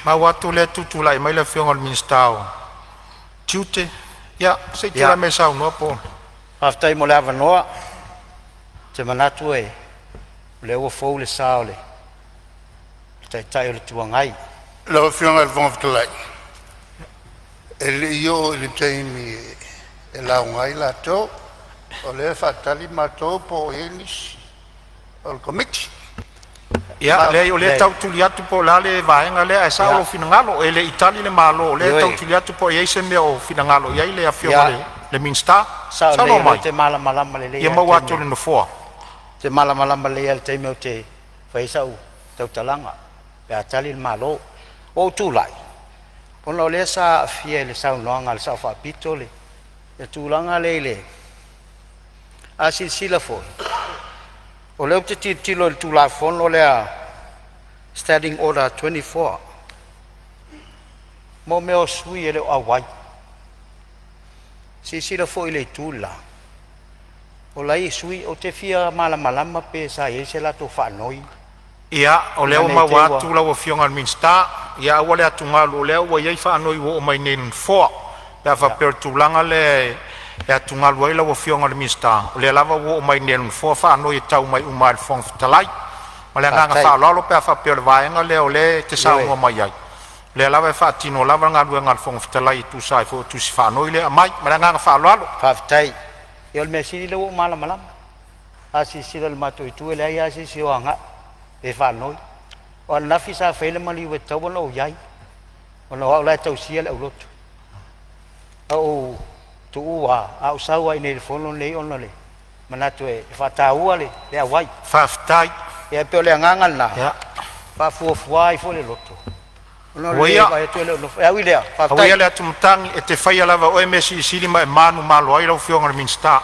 maua atu o lea e tutulai mai le Afioga i le Minisita o Tiute. Ia, se i tulai mai e saunoa po o… Faafetai mo le avanoa. Ou te manatu o lea ua fou le sa o le Taitai o le Itu Agai. Lau Afioga i le Fofoga Fetalai, e le i oo i le taimi e lauga ai latou, o lea e faatali matou po o i ai nisi o le Komiti. Ia, leai o lea e tau tuli atu po o le a le vaega lea, ae sao lou finagalo, e le i tali le Malo, o lea e tau tuli atu po o i ai se mea o finagalo i ai le Afioga i le Minisita. E sao Saunoa lelei, o lea mai ou te malamalama lelei ia lava i le maua atu e taimi le Nofoa. Ou te malamalama lelei lava i le taimi ou te fai ai sau tautalaga pe a tali le Malo. Ua ou tulai ona o lea sa aafia i le saunoaga a le Sao Faapito le tulaga lea i le… A silasila foi, o lea ou te tilotilo i le Tulafono lea Standing Order 24 mo mea o sui usufono e le o auai. Silasila foi i le itu le la, o la e i ai sui usufono. Ou te fia malamalama pe sa i ai se latou faanoi Ia, o lea ina ua ne i te i maua ua atu lau Afioga i le Minisita. Ia aua le atugalu o lea ua i ai faanoi ua oo mai i inei i le Nofoa. Pe a faapea o le tulaga lea e atugalu ai lau Afioga i le Minisita, o lea lava ua oo mai i inei i le Nofoa faanoi e tau mai uma lava i le Fofoga Fetalai. Ma le agaga Faafetai. faaaloalo pe a faapea o le vaega lea o lea e te Ioe. saunoa mai ai, o lea lava e faatino lava le galuega a le Fofoga Fetalai e tusa ai foi o tusi faanoi lea e aumai. Ma le agaga faaaloalo. Faafetai. Ia o le mea sili o lea ua ou malamalama. A silasila i le matou itu e leai lava se isi o agai e faanoi. O ananafi sa fai ai le maliu e tatau ona ou i ai ona o au la e tausia le aulotu. Na ou tuua lava ae ou sau lava i inei i le fono lenei ona o le manatu e faataua le auai. Faafetai. Ia pei o le agaga lena, Ia, e faafuafua ai foi le loto ona o ua le ia, vaai atu e le o nofo. Ae ui i lea, aua faafetai. ia le atumatagi, e te faia lava e oe mea silisili ma e manumalo ai lau Afioga i le Minisita.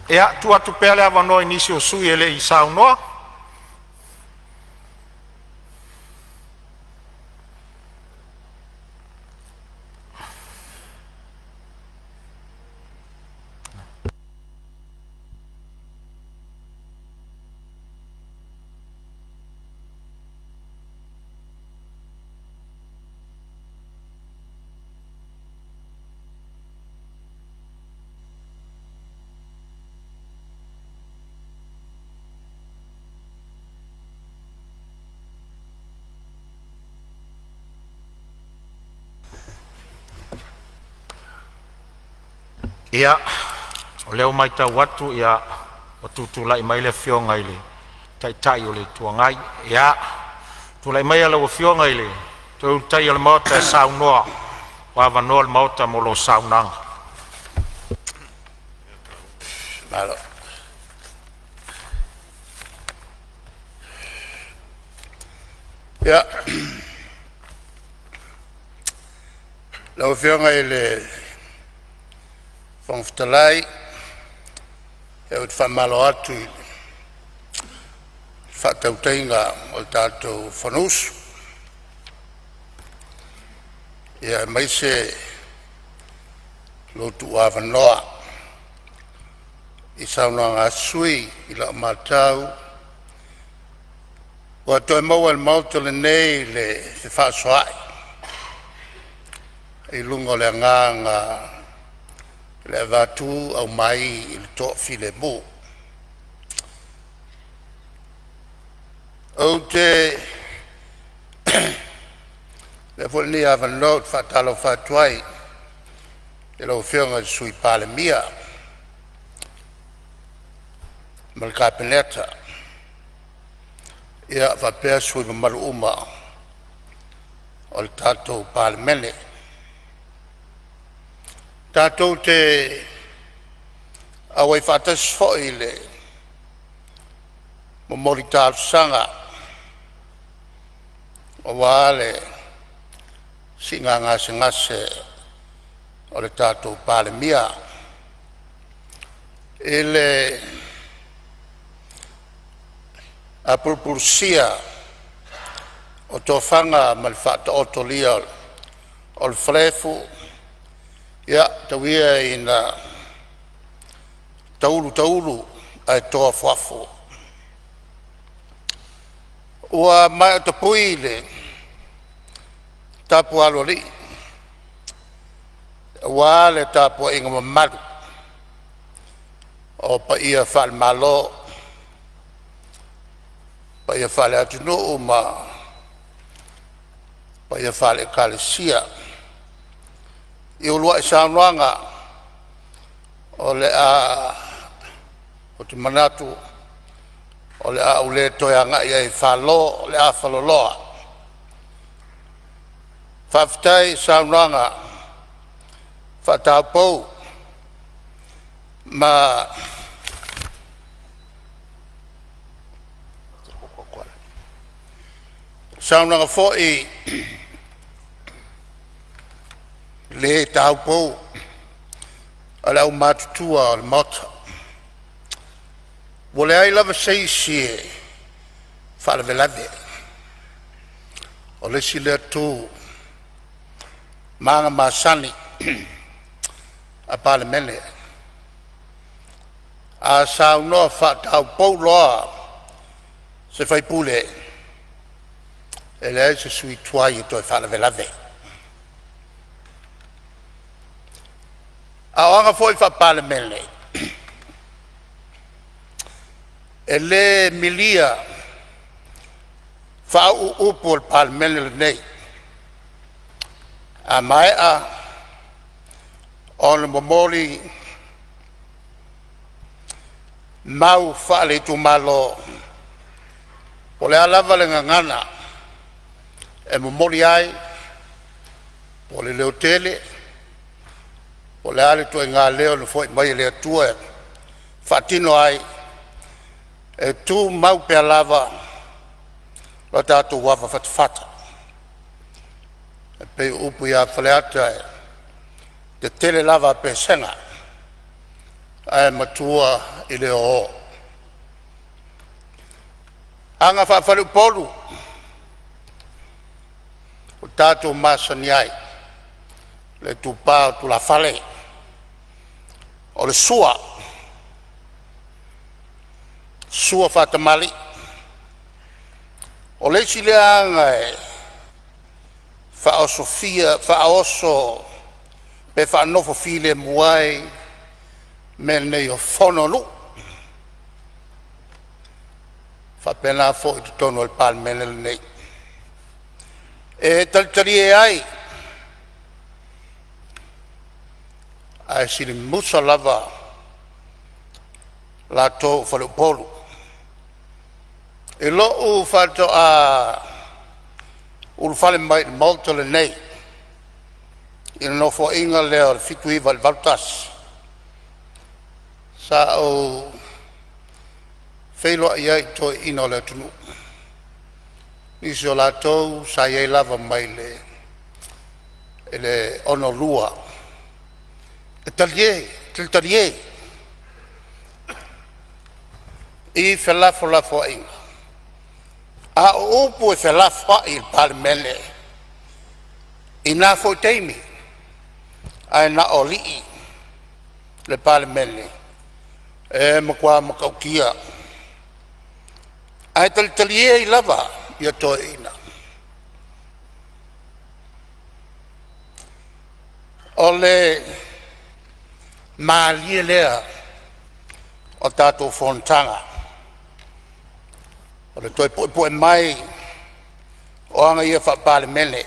Ia, tuu atu pea le avanoa i nisi o sui usufono e le i saunoa. Ia, o lea ua matau atu ua tutulai mai le Afioga i le Taitai o le Itu Agai. Ia, tulai maia lau Afioga i le Toeulutaia o le Maota e saunoa, ua avanoa le Maota mo lau saunoaga. Malo. Ia, lau Afioga i le Fofoga Fetalai, ou te faamalo atu i le faatautaiga o le tatou Fonousu, ia aemaise lou tuuavanoa i saunoaga a sui usufono. I lau matau ua toe maua e le Maota lenei le fefaasoaai i luga o le agaga o le avatu aumai i le toafilemu. Ou te avea foi lenei avanoa ou te faatalofa atu ai i lau Afioga i le Sui Palemia ma le Kapeneta, ia faapea sui usufono mamalu uma o le tatou Palemene. Tatou te auai faatasi foi i le momoli talosaga aua le siiga gasegase o le tatou Palemia. I le apulupulusia o tofaga ma le faataotolia o le falaefu, ia tau ia ina taulu taulu ae to afuafu. Ua maea tapui le tapu a aloalii aua le tapuaiga mamalu o paia faale-Malo, paia faale-atunuu ma paia faale-Ekalesia i uluai saunoaga o le a ou te manatu o le a ou le toe agai ai e falo le afaloloa. Faafetai i saunoaga faataupou ma saunoaga foi le taupou a le aumatutua o le Maota. Ua leai lava se isi e faalavelave, o le isi lea tu ma aga masani a Palemene. A saunoa faataupou loa se sui usufono, e leai se sui usufono tuai e toe faalavelave. A o aga foi faa-Palemene, e le milia faauu upu a le Palemene lenei. A maea ona momoli mau faale-itumalo, po o le a lava le gagana e momoli ai, po o le leotele, po o le a le ituaiga leo na foi mai e le Atua e faatino ai, e tumau pea lava lo tatou ava fatafata. E pei o upu ia Faleata, e tetele lava a pesega ae matua i le ōō. Aga faa-faleupolu ua tatou masani ai, le itupa o tulafale, o le sua, sua faatamalii. O le isi lea aga e faaosofia faaoso pe faanofo filemu ai mea nei o fono a nuu, e faapena foi i totonu o le Palemene lenei. E talitalie ai ae silimusa lava latou o faleupolu. I lou faatoa ulufale mai i le Maota lenei i le Nofoaiga lea o le 1979 i le 1981, sa ou feiloai ai i toeaiina o le atunuu, nisi o latou sa i ai lava mai le 1962, e talie, talitalie i felafolafoaiga, a o upu e felafoai i le Palemene i na foi taimi ae na o alii le Palemene, e matua matautia ae talitalie ai lava toeaiina. O le malie lea o tatou fonotaga, o le toe puepue mai o aga ia faa-Palemene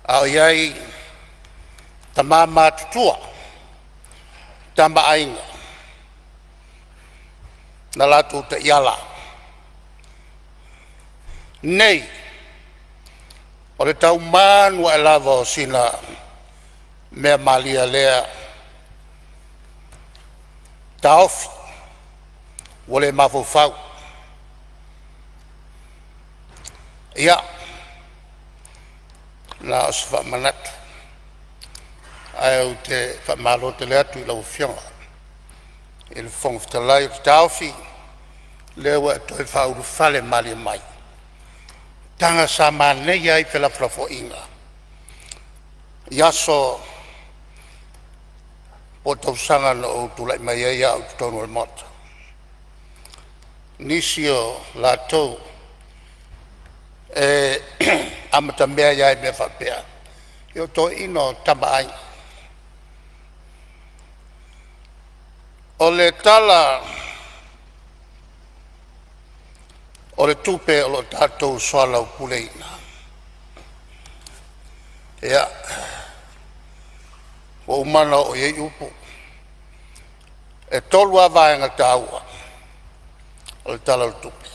a o i ai tama matutua, Tama a Aiga na latou taiala. Nei o le taumanu ae lava o sina mea malia lea taofi ua le mafaufau. Ia, na o se faamanatu ae ou te faamalo tele atu i lau Afioga i le Fofoga Fetalai. Ou te taofi o lea ua e toe faaulufale malie mai, taga sa manaia ai felafolafoaiga i aso po o tausaga na ou tulai mai ai au i totonu o le Maota. Nisi o latou e amatamea ai i mea faapea, ia o toeaiina o Tama a Aiga. O le Tala o le Tupe o lo o tatou soalaupuleina, ia, ua uma ona oo i ai upu. E tolu lava vaega taua o le Tala o le Tupe,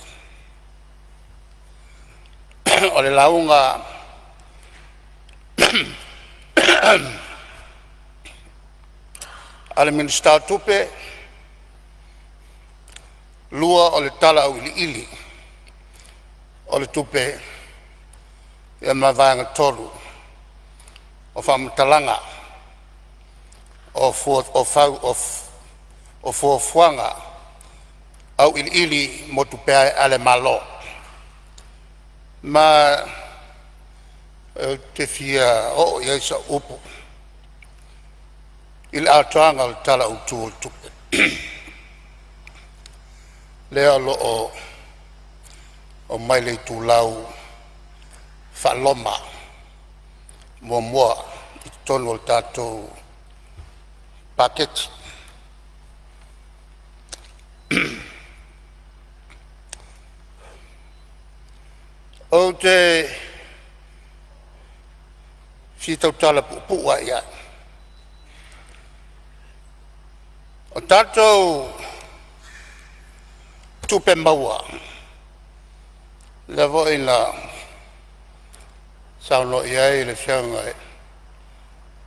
o le lauga a le Minisita o Tupe, lua o le Tala Auiliili o le Tupe, ia ma le vaega tolu o faamatalaga o fuafuaga auiliili mo tupe a le Malo. Ma ou te fia oo i ai sau upu i le atoaga o le Tala Autu o le Tupe lea o lo o aumai i le itulau faa-Roma muamua i totonu o le tatou Paketi. Ou te fia tautala puupuu lava i ai. O tatou tupe maua lea foi na saunoa i ai le Afioga i le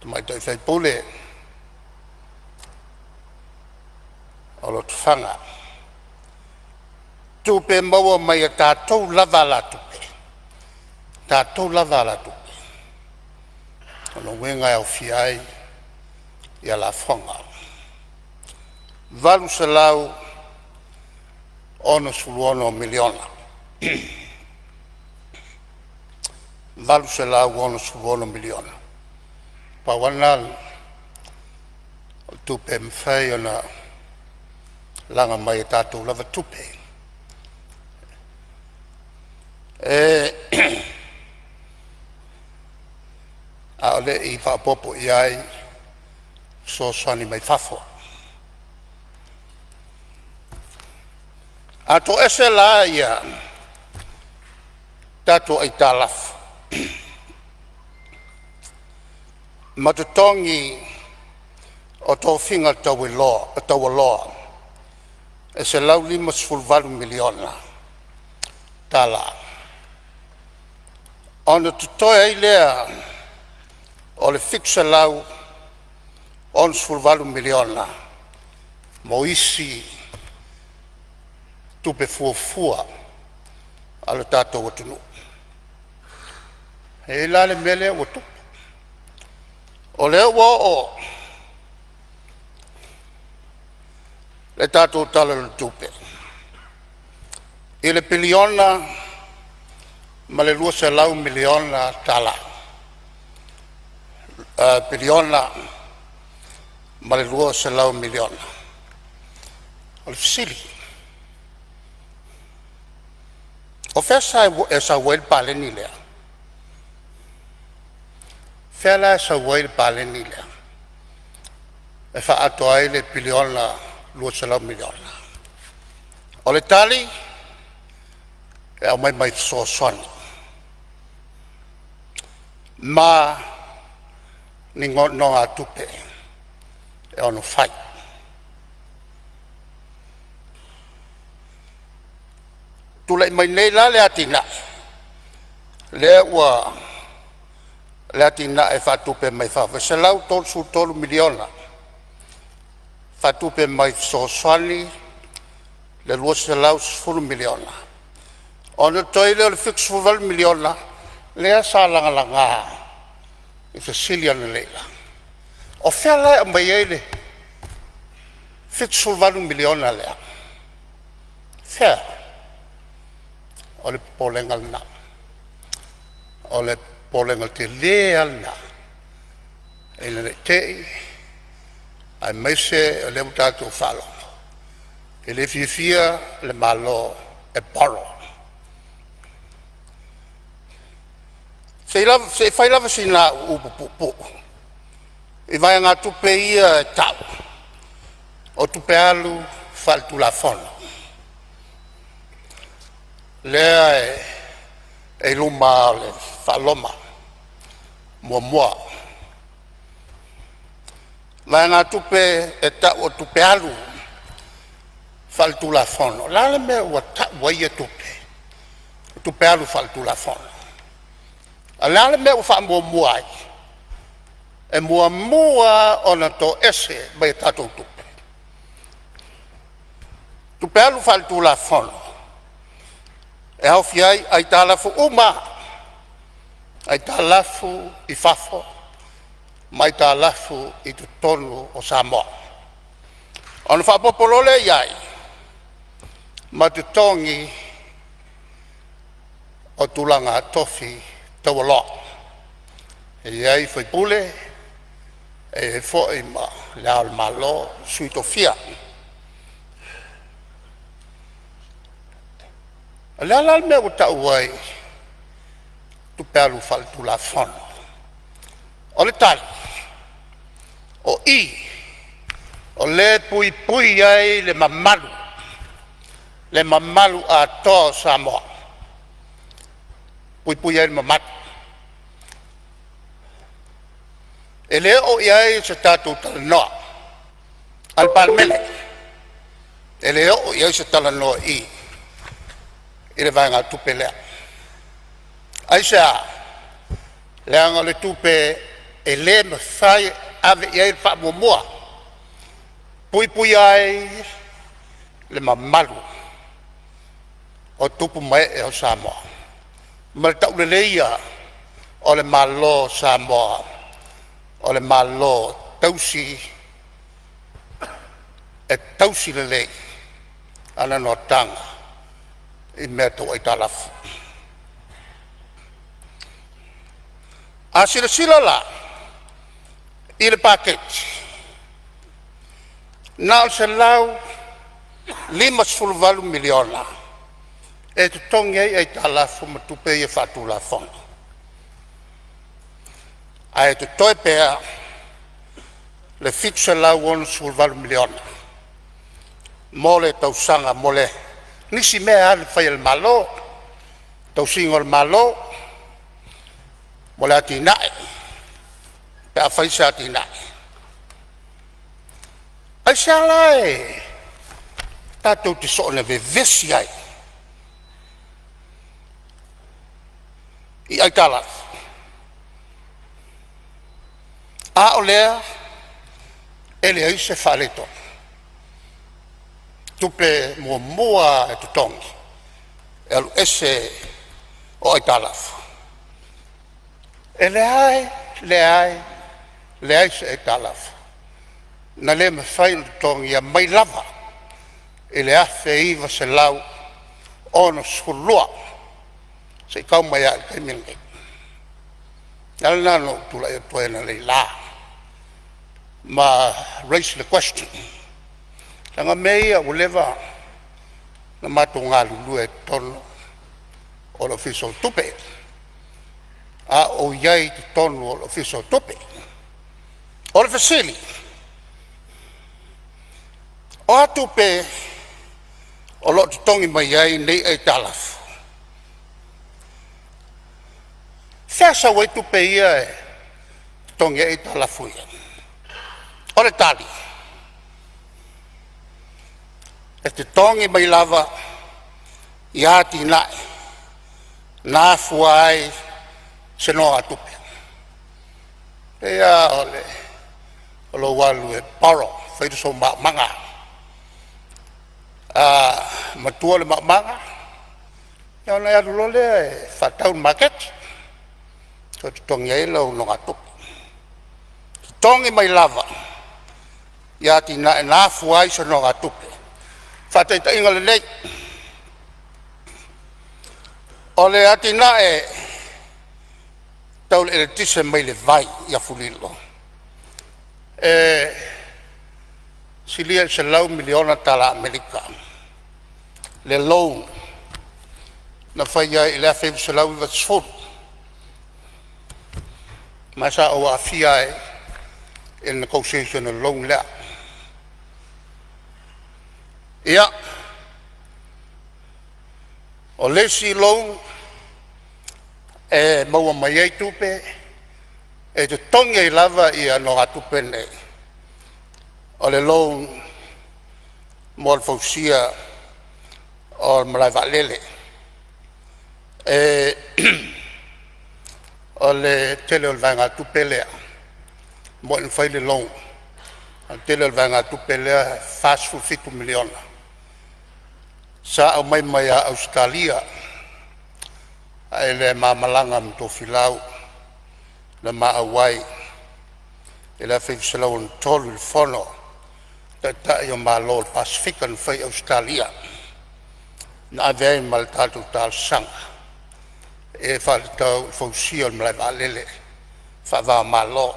tamaitai sui usufono o Lotofaga, tupe maua mai a tatou lava alatupe, tatou lava alatupe. O lona uiga e aofia ai ia lafoga. E $866 miliona. $866 miliona. Pau lava lena o le tupe e mafai ona laga mai e tatou lava tupe. E a o le i faaopoopo i ai fesoasoani mai fafo. A toese la ia tatou aitalafu ma totogi o tofiga taualoa e $158 miliona tala, ona totoe ai lea o le $768 miliona mo isi tupe fuafua a lo tatou atunuu. E i ai la le mea lea ua tupu, o lea ua oo le tatou Tala o le Tupe i le piliona ma le $200 miliona tala, piliona ma le $200 miliona. O le fesili; O fea e sau ai le paleni lea? O fea la e sau ai le paleni lea e faaatoa ai le piliona $200 miliona? O le tali, e aumai mai fesoasoani ma ni nonogatupe e ono fai. Tulai mai nei la le atinae lea ua Le atinae e faatupe mai fafo e $133 miliona, faatupe mai fesoasoani le $210 miliona, ona totoe ai lea o le $78 miliona lea sa lagalaga i fesili analeila. O fea la e aumai ai le $78 miliona lea? Fea? O le popolega lena, o le popolega tele lava lena ina ne i te i aemaise o lea ua tatou faalogo e le fiafia le Malo e borrow. Se i fai lava sina au upu puupuu i vaegatupe ia e tau o tupe alu faletulafono lea e i luma o le faa-Roma muamua, vaegatupe e tau o tupe alu faletulafono. O le a le mea ua tau ai ia tupe o tupe alu faletulafono? A o le a le mea ua faamuamua ai? E muamua lava ona toese mai a tatou tupe, tupe alu faletulafono e aofia ai aitalafu uma lava, aitalafu i fafo ma aitalafu i totonu o Samoa. Ona faaopoopo loa lea i ai ma totogi o tulaga tofi taualoa, e i ai faipule, e i ai foi ma Le Ao o le Malo, Sui Tofia. O le a la le mea ua tau ai tupe alu faletulafono? O le tali, o i o lea e puipui ai le mamalu, le mamalu atoa o Samoa, puipui ai le mamalu. E le oo i ai se tatou talanoa a le Palemene, e le oo i ai se talanoa i i i le vaegatupe lea. Aisea? Leaga o le tupe e le mafai e ave i ai le faamuamua, puipuia ai le mamalu o tupu ma ee o Samoa ma le tauleleia o le Malo o Samoa, o le Malo tausi e tausi lelei ana notaga i mea tau aitalafu. A silasila la i le paketi, na o le $158 miliona e totogi ai aitalafu ma tupe ia faatulafono, ae totoe pea le $768 miliona mo le tausaga mo le nisi mea alu e fai a le Malo, tausiga o le Malo, mo le atinae pe a fai se atinae. Aisea la e tatou te soona vevesi ai i aitalafu, a o lea e leai se faaletonu? Tupe muamua lava e totogi e alu ese o aitalafu. E leai, leai, leai se aitalafu na le mafai ona totogia mai lava i le 1962 seia tau mai lava i le taimi lenei. O le ala lena na ou tulai atu ai analeila ma raise le question, leaga o mea ia ua leva ona matou galulue ai i totonu o le Ofisa o Tupe, a o ou i ai i totonu o le Ofisa o Tupe. O le fesili, o a tupe o lo o totogi mai ai nei aitalafu? Fea sau ai tupe ia e totogi ai aitalafu ia? O le tali, e totogi mai lava i atinae na afua ai se nogatupe. Pei lava o le o lou alu e borrow e fai sou maumauga. A matua le maumaga ia ona e alu loa lea e faatau i le maketi e toe totogi ai lau nogatupe. Totogi mai lava ia atinae na afua ai se nogatupe. Faataitaiga lelei, o le atinae tau le eletise mai le vai i Afulilo, e silia i le $100 miliona tala Amerika le loan na faia ai i le 1990, ma sa ou aafia ai i le negotiation o le loan lea. Ia, o le isi loan e maua mai ai tupe e totogi ai lava nogatupe nei, o le loan mo le fausia o le malae vaalele. O le tele o le vaegatupe lea e moni na fai le loan, a o le tele o le vaegatupe lea e $47 miliona sa aumai mai ia Ausetalia i le ma malaga ma Tofilau na ma auai i le 1963 i le fono a Taitai o Malo o le Pasefika na fai i Ausetalia, na ave ai ma le tatou talosaga e faatatau i le fausia o le malae vaalele faava o Malo.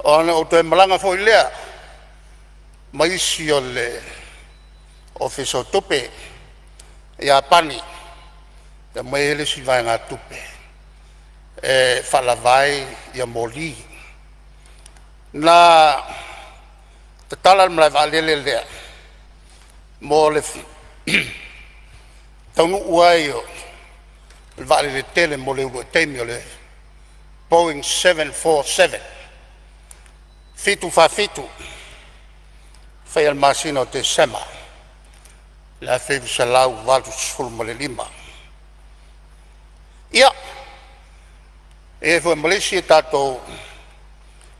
Ona ou toe malaga foi lea ma isi o le Ofisa o Tupe i Iapani e aumai ai le isi vaegatupe e faalava ai moli. Na tatala le malae vaalele lea mo le taunuu ai o le vaalele tele mo le uluai taimi o le Boeing 747, 747 faia i le masina o Tesema i le 1985. Ia, e i ai foi ma le isi a tatou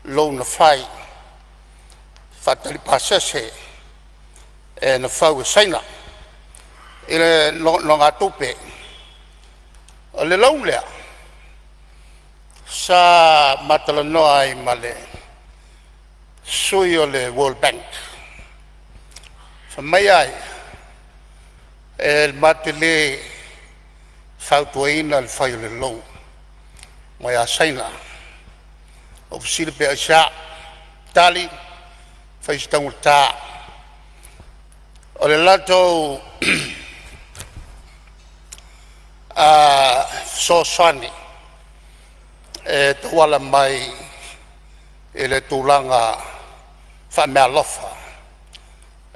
loan na fai e faatali pasese na fau e Saina i le nonogatupe. O le loan lea sa ma talanoa ai ma le sui o le World Bank, fai mai a ia, e matou te le fautuaina le fai o le loan mai ia Saina. Ou fesili pe aisea? Tali, fai si taugata o le latou fesoasoani e tauala mai i le tulaga faameaalofa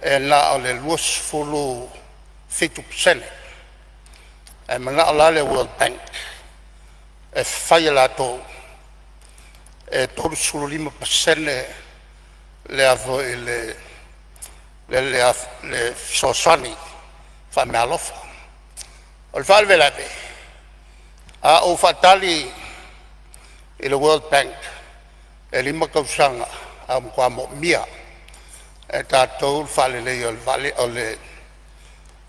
e na o le 27% ae manao la le World Bank e fai e latou e 35% le a foi le fesoasoani faameaalofa. O le faalavelave, a ou faatali i le World Bank e 5 tausaga ae ua matua moomia e tatou le faaleleia o le vale o le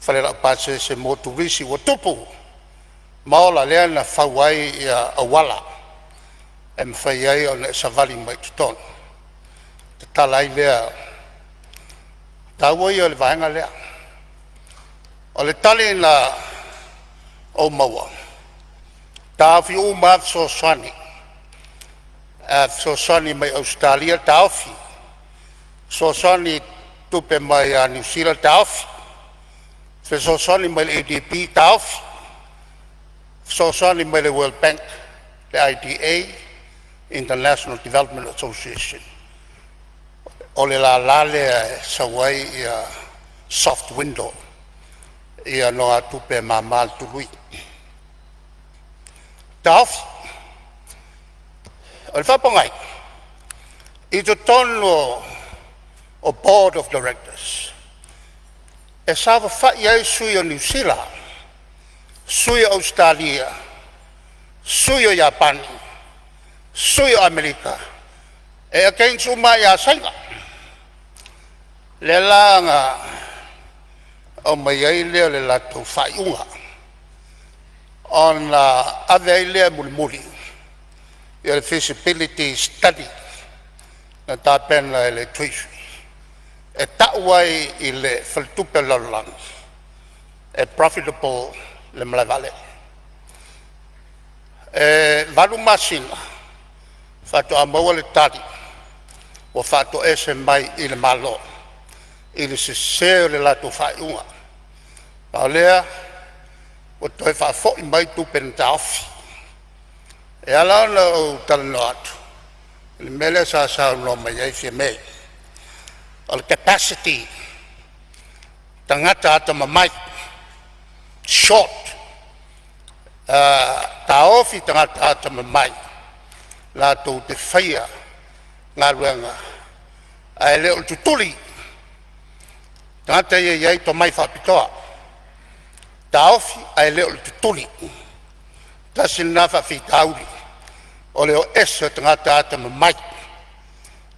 fale laupasese mo turisi ua tupu ma ola lea na fau ai auala e mafai ai ona e savali mai i totonu, tatala ai lea. O le taua ia o le vaega lea. O le tali na ou maua, taofi uma lava fesoasoani, fesoasoani mai Ausetalia taofi, fesoasoani tupe mai ia Niu Sila taofi, fesoasoani mai le ADB taofi, fesoasoani mai le World Bank, le IDA International Development Association. O le lala lea e sau ai soft window ia nogatupe e mama le tului. Taofi. O le faapogai, i totonu o Board of Directors e saofafai ai sui o Niu Sila, sui o Ausetalia, sui o Iapani, sui o Amerika, e against uma ia Saina. Lea la na aumai ai lea o le latou faaiuga ona ave ai lea mulimuli ia le feasibility study na tapena e le Treasury e tau ai i le faletupe o le lalolagi e profitable le malae vaalele. E 8 masina faatoa maua le tali ua faatoese mai i le Malo i le sese o le latou faaiuga. A o lea ua toe faafoi mai tupe na taofi. E ala ona ou talanoa atu i le mea lea sa saunoa mai ai Fiame, o le capacity, tagata atamamai, short, taofi tagata atamamai latou te faia galuega ae le o le tutuli tagata ia e i ai tomai faapitoa, taofi ae le o le tutuli. Tasi lena faafitauli o le o ese o tagata atamamai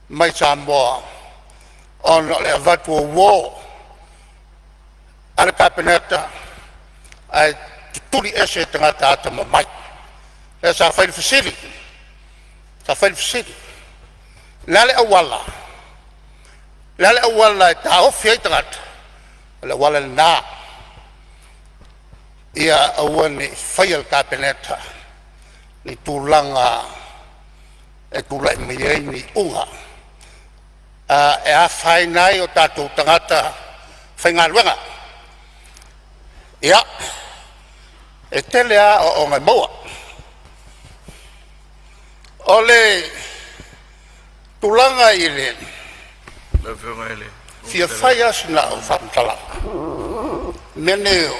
mai Samoa ona o le avatu ouo a le Kapeneta ae tutuli ese tagata atamamai. Lea sa fai le fesili, sa fai le fesili, o le a le auala, o le a le auala e taofi ai tagata? O le auala lena, ia aua ne i faia e le Kapeneta ni tulaga e tulai mai ai ni iuga e afaina ai o tatou tagata faigaluega. Ia, e tele lava aoaoga e maua. O le tulaga i le Lau Afioga i le fia Fofoga Fetalai... fai lava sina au faamatalaga i mea nei o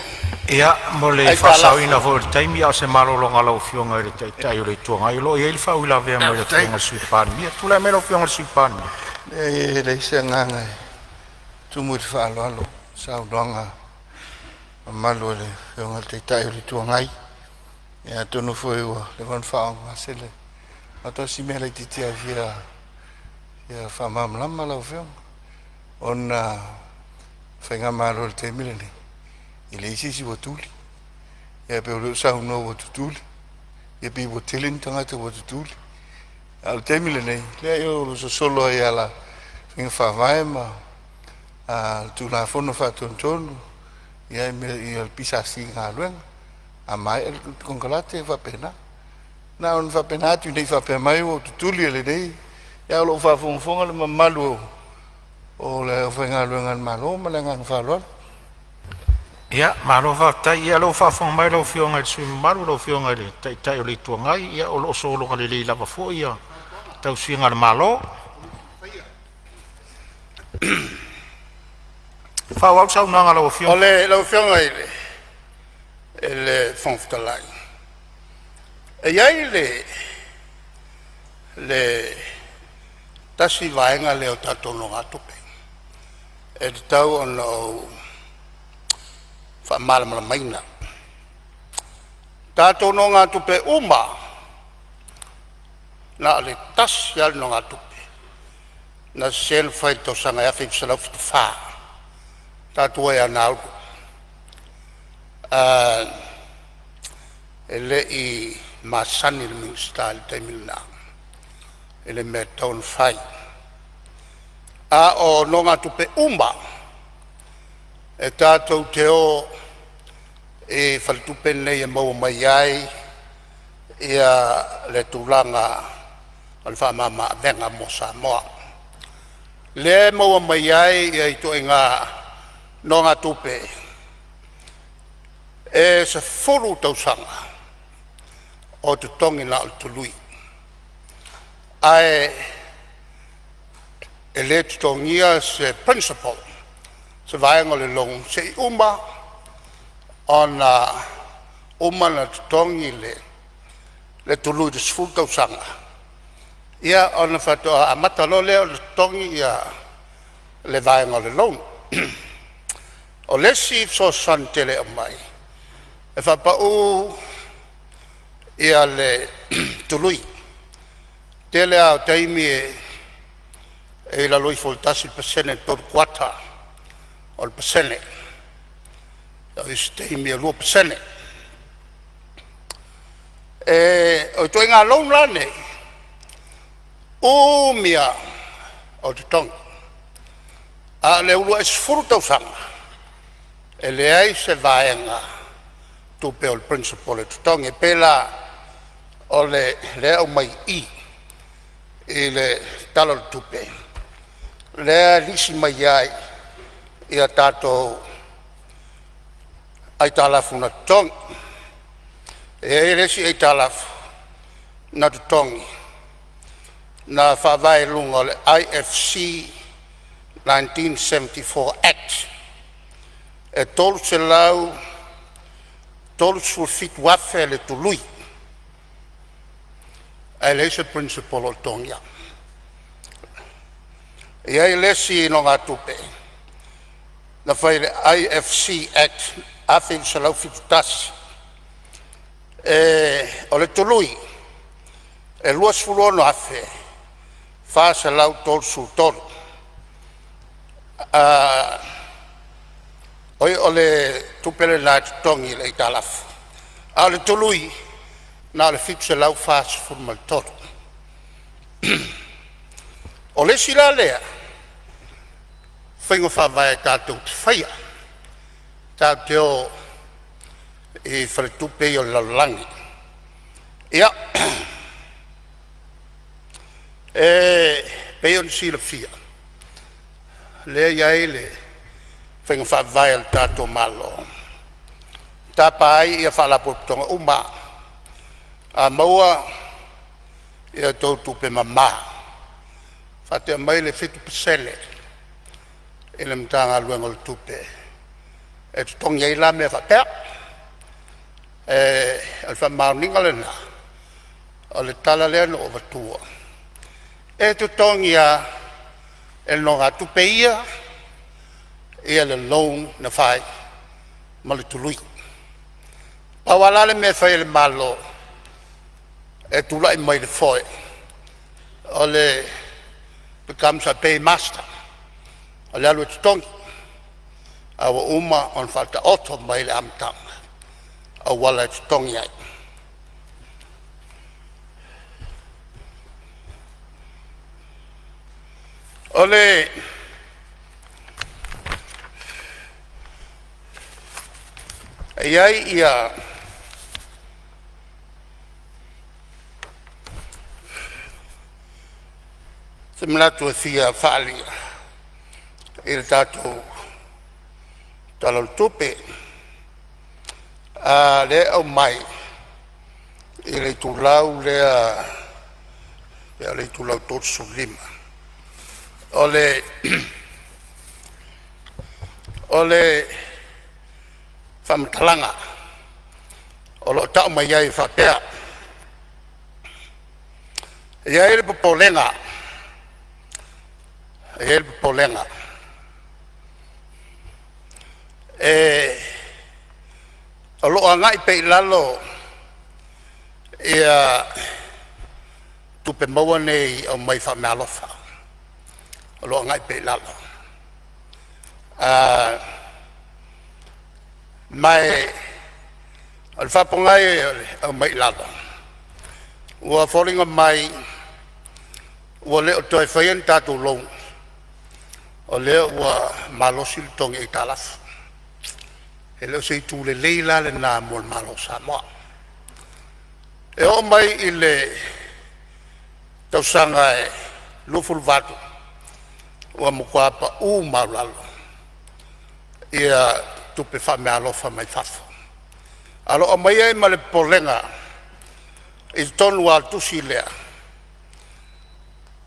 Ia, mo le aitalafu. faasaoina foi o le taimi, a o se malologa a lau Afioga i le Taitai o le Itu Agai, o lo o i ai le faauilavea mai le Faafetai. Afioga i le Sui Palemia. Tulai mai lau Afioga i le Sui Palemia. Leai e leai se agaga e tumu i le faaaloalo i le saunoaga mamalu a le Afioga i le Taitai o le Itu Agai. Ia atonu foi ua leva ona faaaaogagase le… Na o si mea laitiiti lava e fia faamalamalama lau Afioga, ona o le faigamalo i le taimi lenei, e leai se isi ua tuli. Ae pei o lea ua saunoa ua tutuli, ia pei ua tele ni tagata ua tutuli. A o le taimi lenei, leai o lo o sosolo ai lava i ala o faiga faavae ma le Tulafono Faatonutonu ia le PSC i galuega. A maea le konekarate e faapena. Na ona faapena atu ne i faapea mai ua tutuli e lenei, ae o lo o faafogafoga le mamalu o le aufaigaluega a le Malo. Ma le agaga faaaloalo. Ia, malo faafetai. Ia o lea ua faafofoga mai lau Afioga i le sui usufono mamalu lau Afioga i le Taitai o le Itu Agai, ia o lo o sologa lelei lava foi ia tausisia a le Malo. Faaauau le saunoaga a lau O Afioga. le lau Afioga i le Fofoga Fetalai, e i ai le tasi vaega lea o tatou nonogatupe e tatau ona ou faamalamalamaina. Tatou nonogatupe uma lava, na o le tasi lava le nogatupe na sese na fai i le tausaga e 1974, taua ia Nauru. E le i masani le Minisita i le taimi lena i le mea e tatau ona fai. A o nonogatupe uma lava, e tatou te o i faletupe nei e maua mai ai le tulaga o le faamama-avega mo Samoa, lea e maua mai ai ituaiga nogatupe e 10 tausaga o totogi na o le tului, ae e le totogia se principal, se vaega o le loan seia uma ona totogi le tului i le 10 tausaga, ia ona faatoa amata loa lea ona totogi le vaega o le loan. O le isi fesoasoani tele e aumai, e faapau le tului. Tele lava o taimi e i lalo ifo o le 1% i le 3/4%, o isi taimi e 2%. O ituaiga loan la nei, umi lava o totogi, a o le uluai 10 tausaga e leai se vaega tupe o le principal e totogi. E pei la o lea e aumai i i i le Tala o le Tupe lea e lisi mai ai ia tatou aitalafu na totogi. E i ai le isi aitalafu na totogi na faavae i luga o le IFC 1974 Act, e $337,000 le tului ae leai se pirinsipolo o totogia. E i ai le isi nogatupe na fai e le IFC Act 1971, o le tului e $26,433. Oi o le tupe lena e totogi i le aitalafu, a o le tului na o le $743. O le isi la lea faiga faavae tatou te faia, tatou te o i faletupe ia o le lalolagi. Ia, e pei ona silafia lea e i ai le faiga faavae a le tatou Malo e tapa ai Faalapotopotoga uma lava. A maua a outou tupe mama faatea mai le 7% i le Matagaluega o le Tupe e totogi ai la mea faapea. O le faamaoniga lena o le tala lea na ou avatua e totogi lava e nonogatupe ia le loan na fai ma le tului. Pau lava la le mea e fai e le Malo e tulai mai i le foe o le becomes a paymaster, o le alu e totogi a ua uma ona faataoto mai i le amataga auala e totogi ai. O le e i ai ia se manatu e fia faaalia i le tatou Tala o le Tupe, lea e aumai i le itulau lea pe o le itulau 35. O le faamatalaga o lo o tau mai ai e faapea: E i ai le popolega, e i ai le popolega o lo o agai pea i lalo ia tupe maua nei aumai faameaalofa, o lo o agai pea i lalo. Ma o le faapogai o le aumai i lalo ua foliga mai ua le o toe faia ni tatou loan, o lea ua malosi le totogi aitalafu. E le o se itu lelei la lena mo le Malo o Samoa. E oo mai i le tausaga 2028 ua matua pau maualalo ia tupe faameaalofa mai fafo. Ae o lo o aumaia ai ma le popolega i totonu lava o le tusi lea,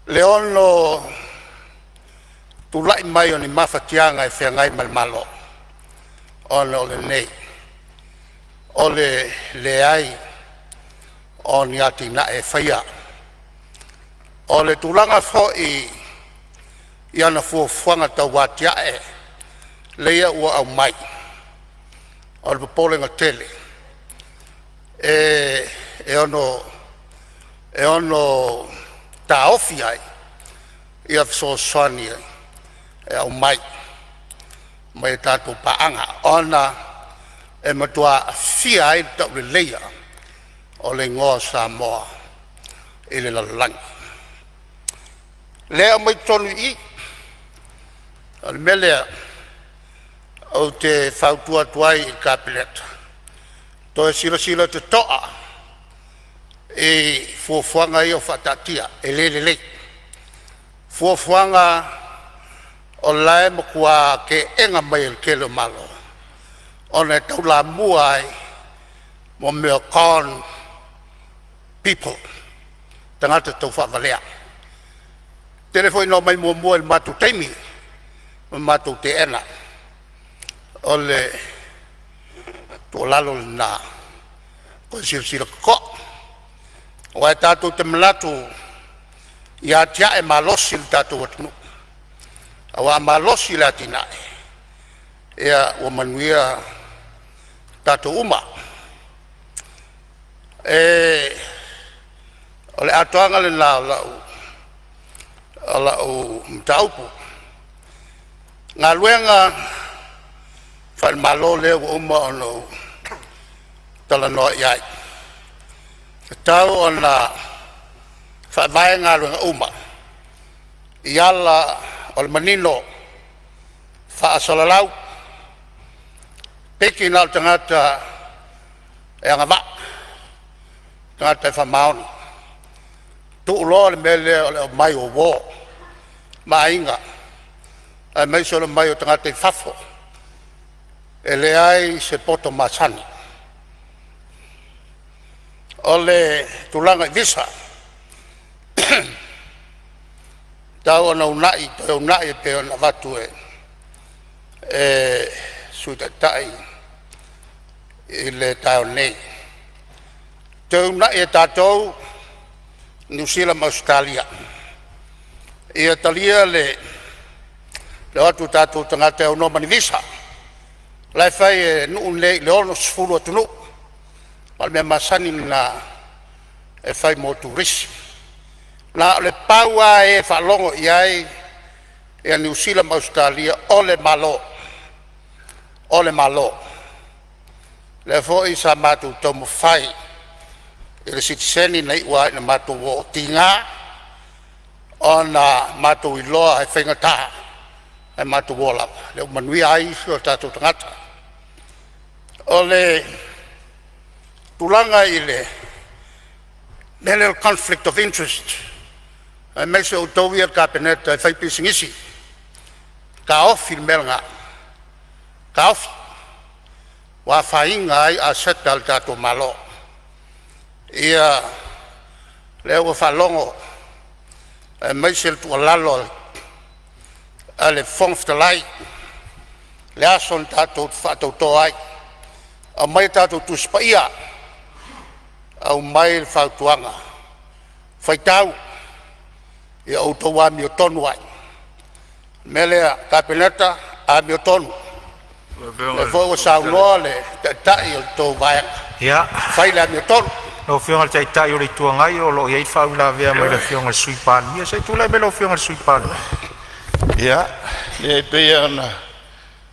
le ono tulai mai o ni mafatiaga e feagai ma le Malo ona o lenei, o le leai o ni atinae e faia. O le tulaga foi i ana fuafuaga tau atiae lea ua aumai, o le popolega tele e ono taofi ai ia fesoasoani e aumai mai a tatou paaga, ona e matua aafia ai le tauleleia o le igoa o Samoa i le lalolagi. O lea e aumai totonu i i, o le mea lea ou te fautua atu ai i le Kapeneta, toe silasila totoa i fuafuaga ia ua faataatia, e le lelei. Fuafuaga o la e matua teena mai e le tele o Malo ona e taulamua ai mo mea o con people, tagata taufaavalea. E tele foi ina omai muamua i le matou taimi ma matou teena. O le tuualalo lena, toe silasila totoa, aua e tatou te manatu ia atiae malosi lo tatou atunuu, aua a malosi le atinae, ia ua manuia tatou uma. O le atoaga lena o lau mataupu. O Galuega faale-Malo lea ua uma ona ou talanoa i ai, e tatau ona faavae galuega uma i ala o le manino, faasalalau, piki na o tagata e agavaa, tagata e faamaoni. Tuu loa le mea lea o le aumai o uo ma aiga aemaise o le omai o tagata i fafo. E leai se poto masani. O le tulaga i visa, e tatau ona uunai, toe uunai e pei ona avatu e le Sui Taitai i le taeao nei, toe uunai e tatou Niu Sila ma Ausetalia ia talia le o atu o tatou tagata e aunoa ma ni visa. O la e fai e nuu nei i le 60 atunuu, a o le mea masani lena e fai mo turisi. Na o le pau lava e faalogo i ai Niu Sila ma Ausetalia o le Malo, o le Malo. O lea foi sa matou taumafai i le sitiseni na iu lava ina matou o, tiga ona matou iloa e faigata ae matou o lava, lea ua manuia ai isi o tatou tagata. O le tulaga i le mea lea o le conflict of interest aemaise outou ia le Kapeneta e faipisinisi, taofi le mea lena, taofi. Ua afaina ai aseta a le tatou Malo. Ia lea ua faalogo aemaise le tuualalo a le Fofoga Fetalai i le aso na tatou faatauto ai, aumai a tatou Tusi Paia, aumai le fautuaga, faitau ia outou amiotonu ai. O le mea lea le Kapeneta, amiotonu, o lea foi ua saunoa le taitai o le tou Vaega, fai le amiotonu. Lau Afioga i le Taitai o le Itu Agai, o lo o i ai le faauilavea mai le Afioga i le Sui Palemia. Se i tulai mai lau Afioga i le Sui Palemia. Ia, e pei lava ona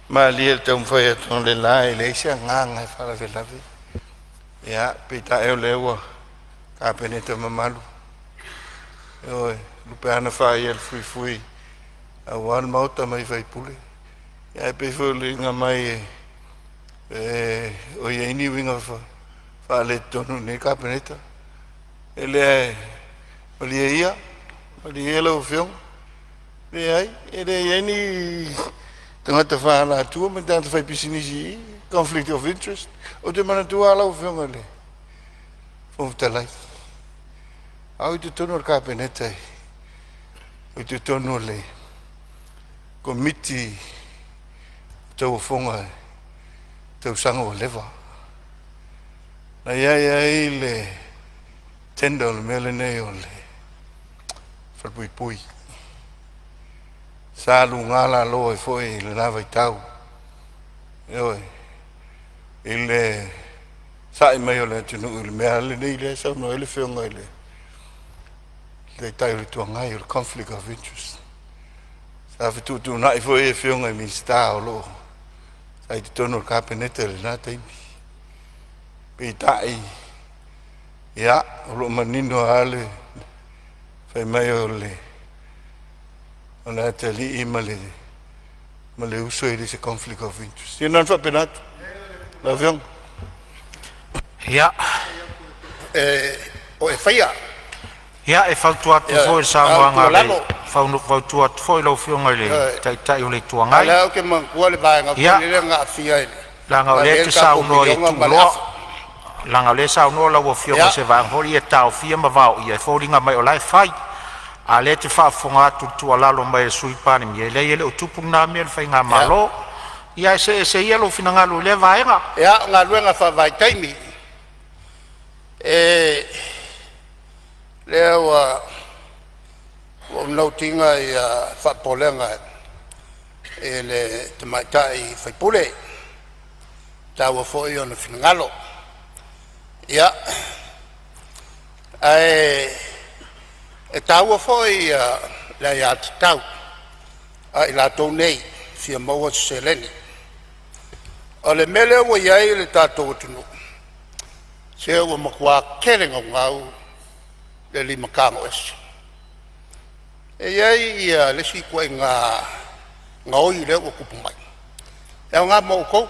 malie i le taumafai atu o le la, e leai se agaga e faalavelave. Ia, peitai o lea ua Kapeneta mamalu, ioe, lupeana faia e le fuifui aua le maota mai sui usufono. Ae pei foi o le uiga mai e o i ai ni uiga faaletonu i lenei Kapeneta. E le malie ia, malie ia lau Afioga. Leai, e leai ni tagata faaalatua ma ni tagata faipisinisi i i, conflict of interest. Ou te manatua lava lau Afioga i le Fofoga Fetalai, a o i totonu o le Kapeneta, i totonu o le Komiti o Tauofoga i tausaga ua leva, na i ai ai le tender o le mea lenei o le falepuipui. Sa luga lalo ai foi i lena vaitau, ioe, i le sa'i mai o le atunuu i le mea lenei lea e saunoa ai le Afioga i le Taitai o le Itu Agai, o le conflict of interest. Sa fetuutuunai foi afioga i Minisita o lo o sa i totonu o le Kapeneta i lena taimi. Peitai, ia, o lo o manino lava le fai mai o le atalii ma le uso e le o se conflict of interest. Ia na ona faapena atu lau Afioga. Ia, O e faia. Ia e fautua atu Ioe, foi i le a o le saunoaga a le tuualalo, fautua atu foi i lau Afioga i le ioe, Taitai o le Itu a o Agai, lea ou te manatua le vaega ia, foi lele na aafia ai leaga na o ave lea e ai te le tatou saunoa i miliona ma le tuuloa, afa. leaga o lea e saunoa lau Afioga i Ia, se vaega foi lea ia taofia ma vaoia e foliga mai o la e fai. A o lea e te faafofoga atu i le tuualalo mai a le Sui Palemia, e leai e le o tupu lena mea i le faigamalo. Ia ae see ese ia lou finagalo i lea vaega. Ia, o galuega faavaitaimi. E lea ua ou note ina ia faapopolega i le tamaitai sui usufono, e taua foi ona finagalo. Ia, ae taua foi le aiatatau a i latou nei e fia maua se seleni. O le mea lea ua i ai le tatou atunuu, se ua matua tele naunau le lima tago ese. E i ai ia le isi ituaiga gaoi lea ua tupu mai, e aoga mo outou.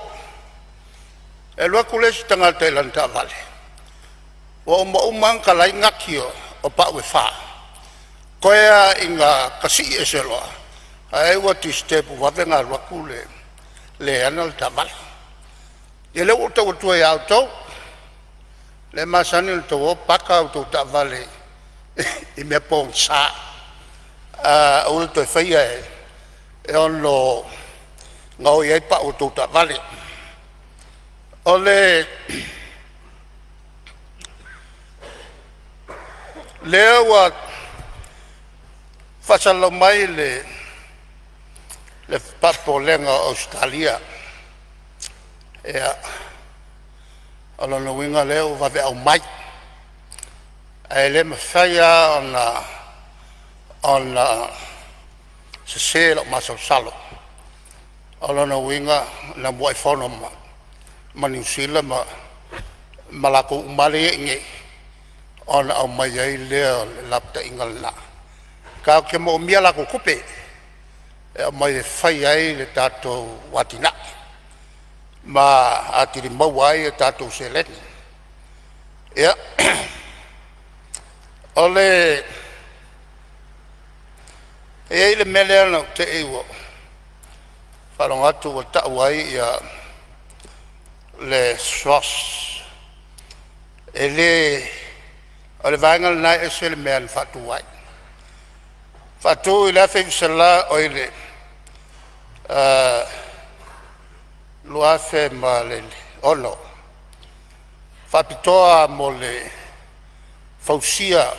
E alu atu le isi tagata i lana taavale ua uma uma lava ona talai nati o pau e fa, toe lava ina tasii ese loa ae ua disturb vave ona alu atu le le e ana le taavale. Ia lea ua ou tau atua ia outou lea e masani ona outou o paka a outou taavale i mea pogisa, aua le toe faia e ono gaoi ai pau o a outou taavale. O lea ua faasalalau mai le faapopolega o Ausetalia, ia o lona uiga o lea ua vave aumai, ae le mafai lava ona sese lou masalosalo. O lona uiga na muai fono ma Niu Sila ma latou uma lava lea e i inei ona aumai ai lea o le lapataiga lena. Tatou te moomia a latou tupe e aumai e fai ai le tatou atinae ma atili maua ai a tatou seleni. Ia, e i ai le mea lea na ou te i ua ou faalogo atu ua tau ai le SROS, e le o le vaega lena e ese le mea na faatu ai. Faatu i le 1906, faapitoa mo le fausia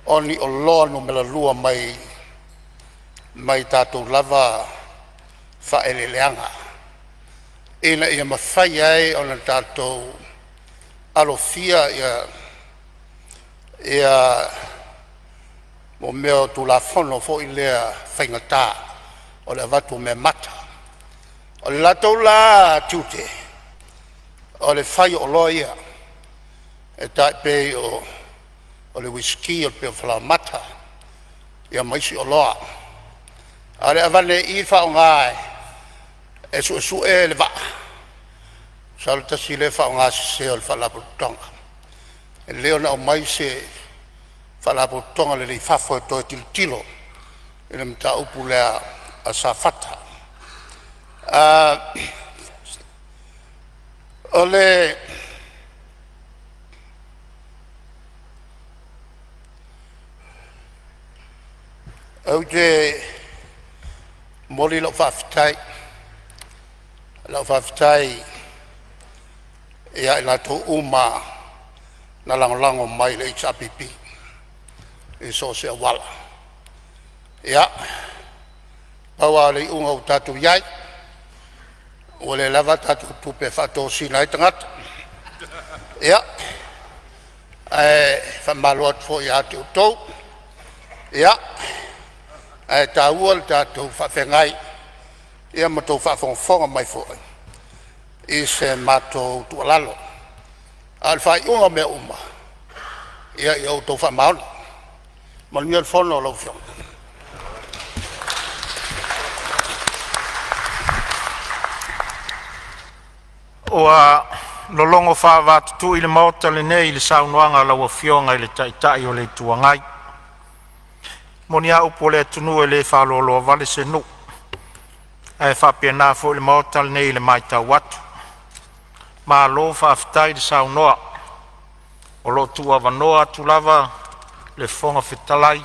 o ni oloa numera lua mai mai tatou lava faaeleeleaga ina ia mafai ai ona tatou alofia mea o Tulafono foi lea faigata o le avatu o meamata. O le latou la tiute o le fai o oloa ia e tai pei o le uisiki, o le peo falaoamata ia ma isi oloa. A o le aveane i i faaaoga e suesue le vaa, masalo tasi lea faaaogasese o le Faalapotopotoga. E lelei ona aumai se Faalapotopotoga lelei i fafo e toe tilotilo i le mataupu lea a Safata. O le Ou te momoli lau faafetai ia i latou uma na lagolago mai i le HRPP i so o se auala. Ia, pau lava o le iuga ua tatou i ai, ua le lava a tatou tupe e faatosina ai tagata. Ia, Ae faamalo atu foi ia te outou, ia ae taua le tatou faafeagai ia ma tou faafogafoga mai foi i se matou tuualalo. A o le faaiuga o mea uma, ia ia outou faamaoni. Manuia le fono a lau Afioga. Ua logo faavaatutui le Maota lenei i le saunoaga a lau Afioga i le Taitai o le Itu Agai. E moni a upu a le atunuu, e le faaloaloa vale se nuu, ae faapena foi le Maota lenei i le matau atu. Malo faafetai le saunoa, o lo o tuuavanoa atu lava le Fofoga Fetalai,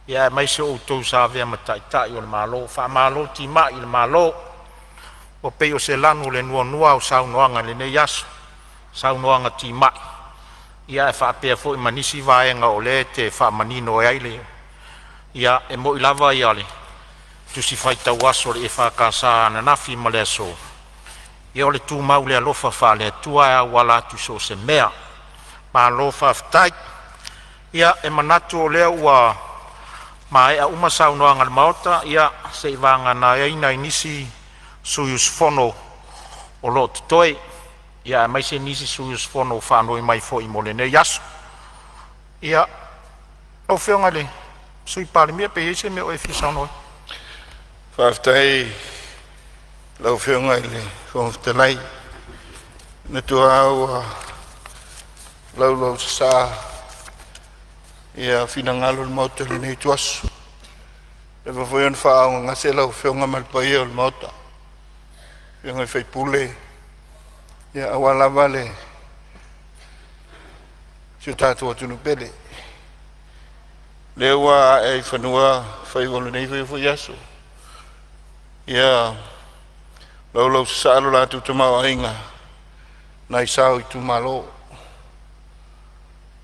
aemaise o outou sa avea ma Taitai o le Malo. Faamalo timai i le Malo, ua pei o se lanu o le nuanua au saunoaga i lenei aso, saunoaga timai ae faapea foi ma nisi vaega o lea e te faamanino ai le… Ia, e moni lava le tusi faitau aso a le EFKS ananafi ma le aso, ia o le tumau i le alofa faale-Atua e auala atu i so o se mea. Malo faafetai. Ia e manatu o lea ua maea uma saunoaga a le Maota, ia seiavagana ai nai nisi sui usufono o lo o totoe, aemaise nisi sui usufono ua faanoi mai foi mo lenei aso. Ia, lau Afioga i le Sui Palemia, pe i ai se mea o e fia saunoa ai. Faafetai i lau Afioga i le Fofoga Fetalai. E manatu lava ua laulausasaa ia finagalo o le Maota i lenei ituaso, ua leva foi ona faaaaogagase lau Afioga ma le paia o le Maota i afioga i sui usufono aua lava le si o tatou atunuu pele. O lea ua ae i fanua faiva o lenei foi aso, ia laulausasaa lo latou tamaoaiga nai sao o itumalo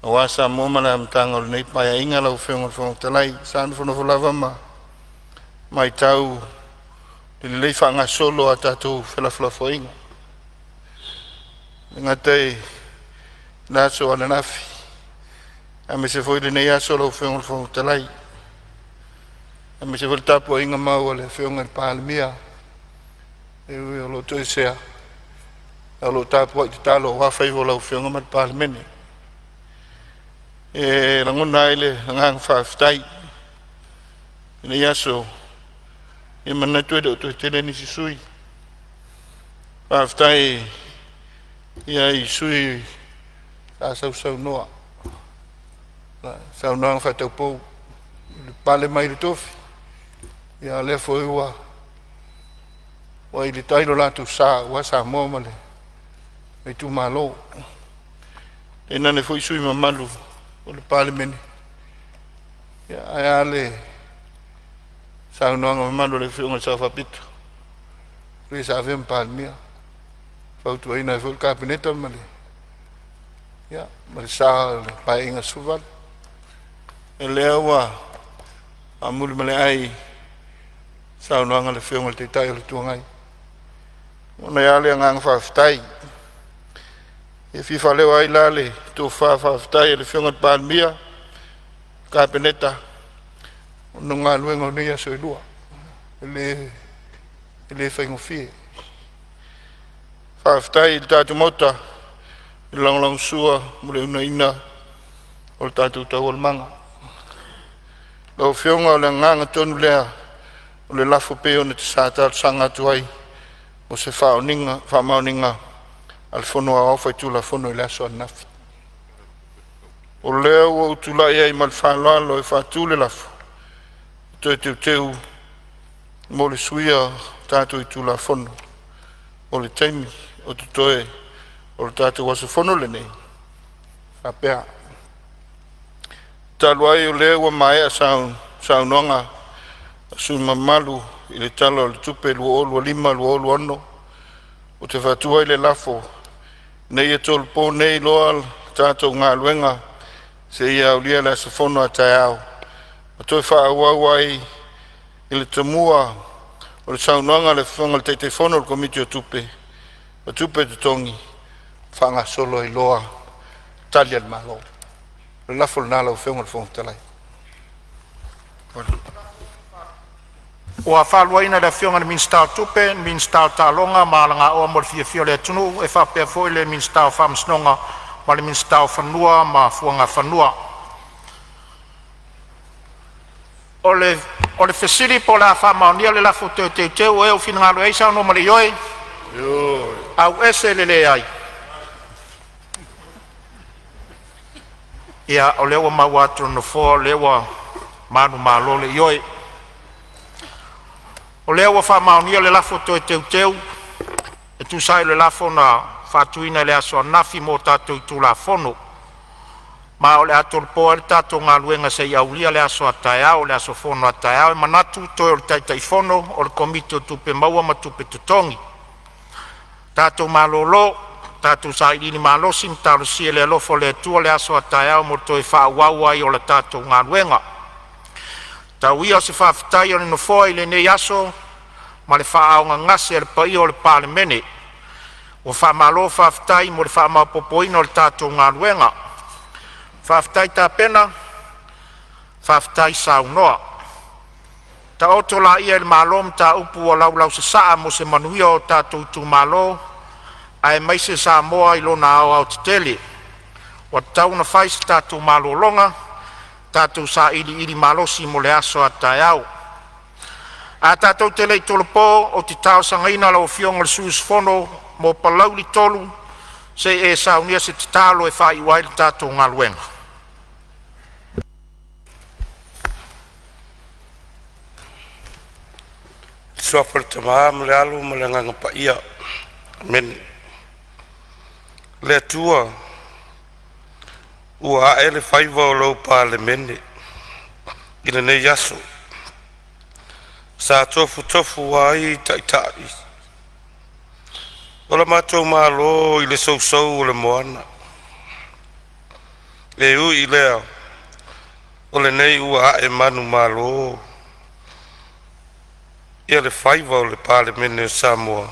aua Samoa ma le amataga o lenei Paeaiga. Lau Afioga i le Fofoga Fetalai, sa nofonofo lava ma matau i le lelei faagasolo a tatou felafolafoaiga, e le gata i le aso ananafi aemaise foi lenei aso lau Afioga i le Fofoga Fetalai, aemaise foi le tapuaiga mau a le Afioga i le Palemia, e ui o lo o toesea, ae o lo o tapuai tatalo aua faiva o lau Afioga ma le Palemene. E lagona ai le agaga faafetai i lenei aso. E manatu e le o toe tele nisi sui usufono. Faafetai i sui usufono sa sausaunoa i saunoaga faataupou i le pale mai le tofi, a o lea foi ua i le tai lo latou sa aua Samoa ma le itumalo. Tainane foi sui usufono mamalu o le Palemene, ae a le saunoaga mamalu a le Afioga i le Sao Faapito, le sa avea ma Palemia, fautuaina ai foi le Kapeneta ma le, ia, ma le sa o le Paeaiga 18. O lea ua faamuli ma le ai saunoaga a le Afioga i le Taitai o le Itu Agai. E lagona ai lava le agaga faafetai. E fia faaleo ai la le tofa faafetai a le Afioga i le Palemia, le Kapeneta ona o galuega o nei aso e lua, e le faigofie. Faafetai i le tatou Maota i le lagolagosua mo le uunaia o tatou taualumaga. Lau Afioga o le agaga tonu lea o le lafo e pei ona sa talosaga atu ai mo se faamaoniga a le Fono Aoao Faitulafono i le aso ananafi. O lea ua ou tulai ai ma le faaaloalo e faatu le lafo, E Toe Teuteu mo le Suia o tatou Itula Fono o le taimi o totoe o le tatou aso fono lenei, e faapea: Talu ai o lea ua maea saunoa sui usufono mamalu i le Tala o le Tupe 2025/2026, ou te faatu ai le lafo, Ina ia tolopo nei loa le tatou galuega seia aulia le aso fono a taeao ma toe faaauau ai i le tamua o le saunoaga a le Afioga i le Taitaifono o le Komiti o Tupe ma Tupe Totogi faagasolo ai loa tali a le Malo. O le lafo lena lau Afioga i le Fofoga Fetalai. Ua faaluaina le Afioga i le Minisita o Tupe, Minisita o Taaloga ma Aganoa mo le Fiafia o le Atunuu e faapea foi le Minisita o Faamasinoga ma le Minisita o Fanua ma Suafa. O le fesili po o le a faamaonia le lafo toe teuteu o e ua finagalo ai saunoa ma le ioe, aumai le latou Ia, o lea ua maua atu e le Nofoa o lea ua manumalo le ioe. O lea ua faamaonia le lafo toe teuteu e tusa ai o le lafo na faatuina i le aso ananafi mo tatou itula fono. Ma o le a tolopo ai le tatou galuega seia aulia le aso a taeao, o le aso fono a taeao. E manatu toe o le Taitaifono o le Komiti o Tupe Maua ma Tupe Totogi. Tatou malolo, tatou sailiili malosi ma talosia i le alofa o le Atua le aso a taeao mo le toe faaauau ai o le tatou galuega. Tau ia o se faafetai a le Nofoa i lenei aso ma le faaaaogagase a le paia o le Palemene. Ua faamalo faafetai mo le faamaopoopoina o le tatou galuega. Faafetai tapena, faafetai saunoa. Taoto laia i le malo mataupu ua laulausasaa mo se manuia o tatou itumalo aemaise Samoa i lona aoaotetele. Ua tatau ona fai se tatou malologa, tatou sailiili malosi mo le aso a taeao. Ae tatou te le i tolopo, ou te talosagaina lau Afioga i le sui usufono mo Palauli 3 se i e saunia se tatalo e faaiu ai le tatou galuega. Suafa ma le Alo ma le Agaga Paia. Amene. Le Atua, ua ae le faiva o lou Palemene i lenei aso sa tofutofu ai Taitai o le matou Malo i le sousou o le moana. E ui i lea, o lenei ua ae manumalo ia le faiva o le Palemene o Samoa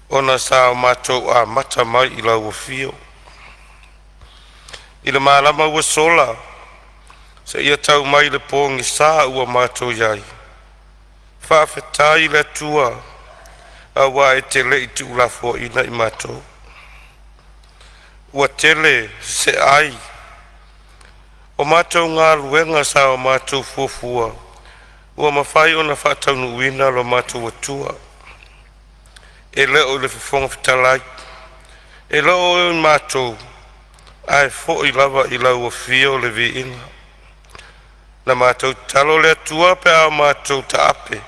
ona sa o matou amata mai i lau afio i le malama ua sola seia tau mai i le pogisa ua matou i ai. Faafetai i le Atua aua e te le i tuulafoaina i matou. Ua tele seseai o matou galuega sa o matou fuafua ua mafai ona faataunuuina lo matou Atua. E le o le Fofoga Fetalai, e le o i matou, ae foi lava i lau afio le viiga. Na matou tatalo i le Atua pe a matou taape,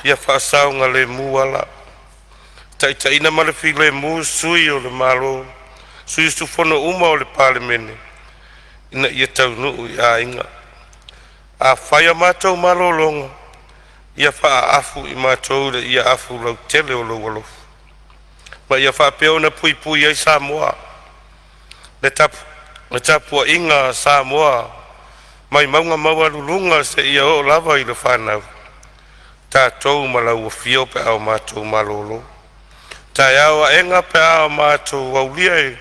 ia faasaogalemu ala, taitaiina ma le filemu sui o le Malo, sui usufono uma o le Palemene ina ia taunuu i aiga. A fai a matou malologa, ia faaafu i matou le iaafu lautele o lou alofa, ma ia faapea ona puipui ai Samoa. Le tapuaiga a Samoa mai mauga maualuluga seia oo lava i le fanau, tatou ma lau afio pe a o matou malolo. Taeao aena pe a o matou aulia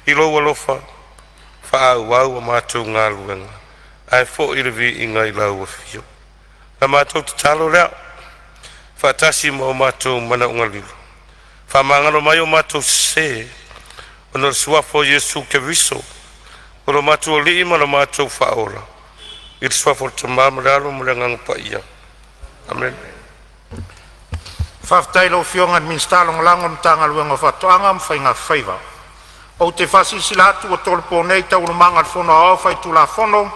i lou alofa, faaauau a matou galuega ae foi le viiga i lau afio. La matou tatalo lea faatasi ma o matou manaoga lilo, faamagalo mai o matou sese, ona o le suafa o Iesu Keriso o lo matou Alii ma lo matou Faaola, i le suafa o le Tama ma le Alo ma le Agaga Paia. Amene. Faafetai i lau Afioga i le Minisita Lagolago o le Matagaluega o Faatoaga ma Faiga Faiva. Ou te faasilasila atu ua tolopo nei Taualumaga a le Fono Aoao Faitulafono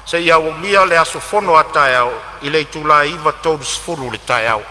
seia aulia le aso fono a taeao i le itula e 9:30 i le taeao.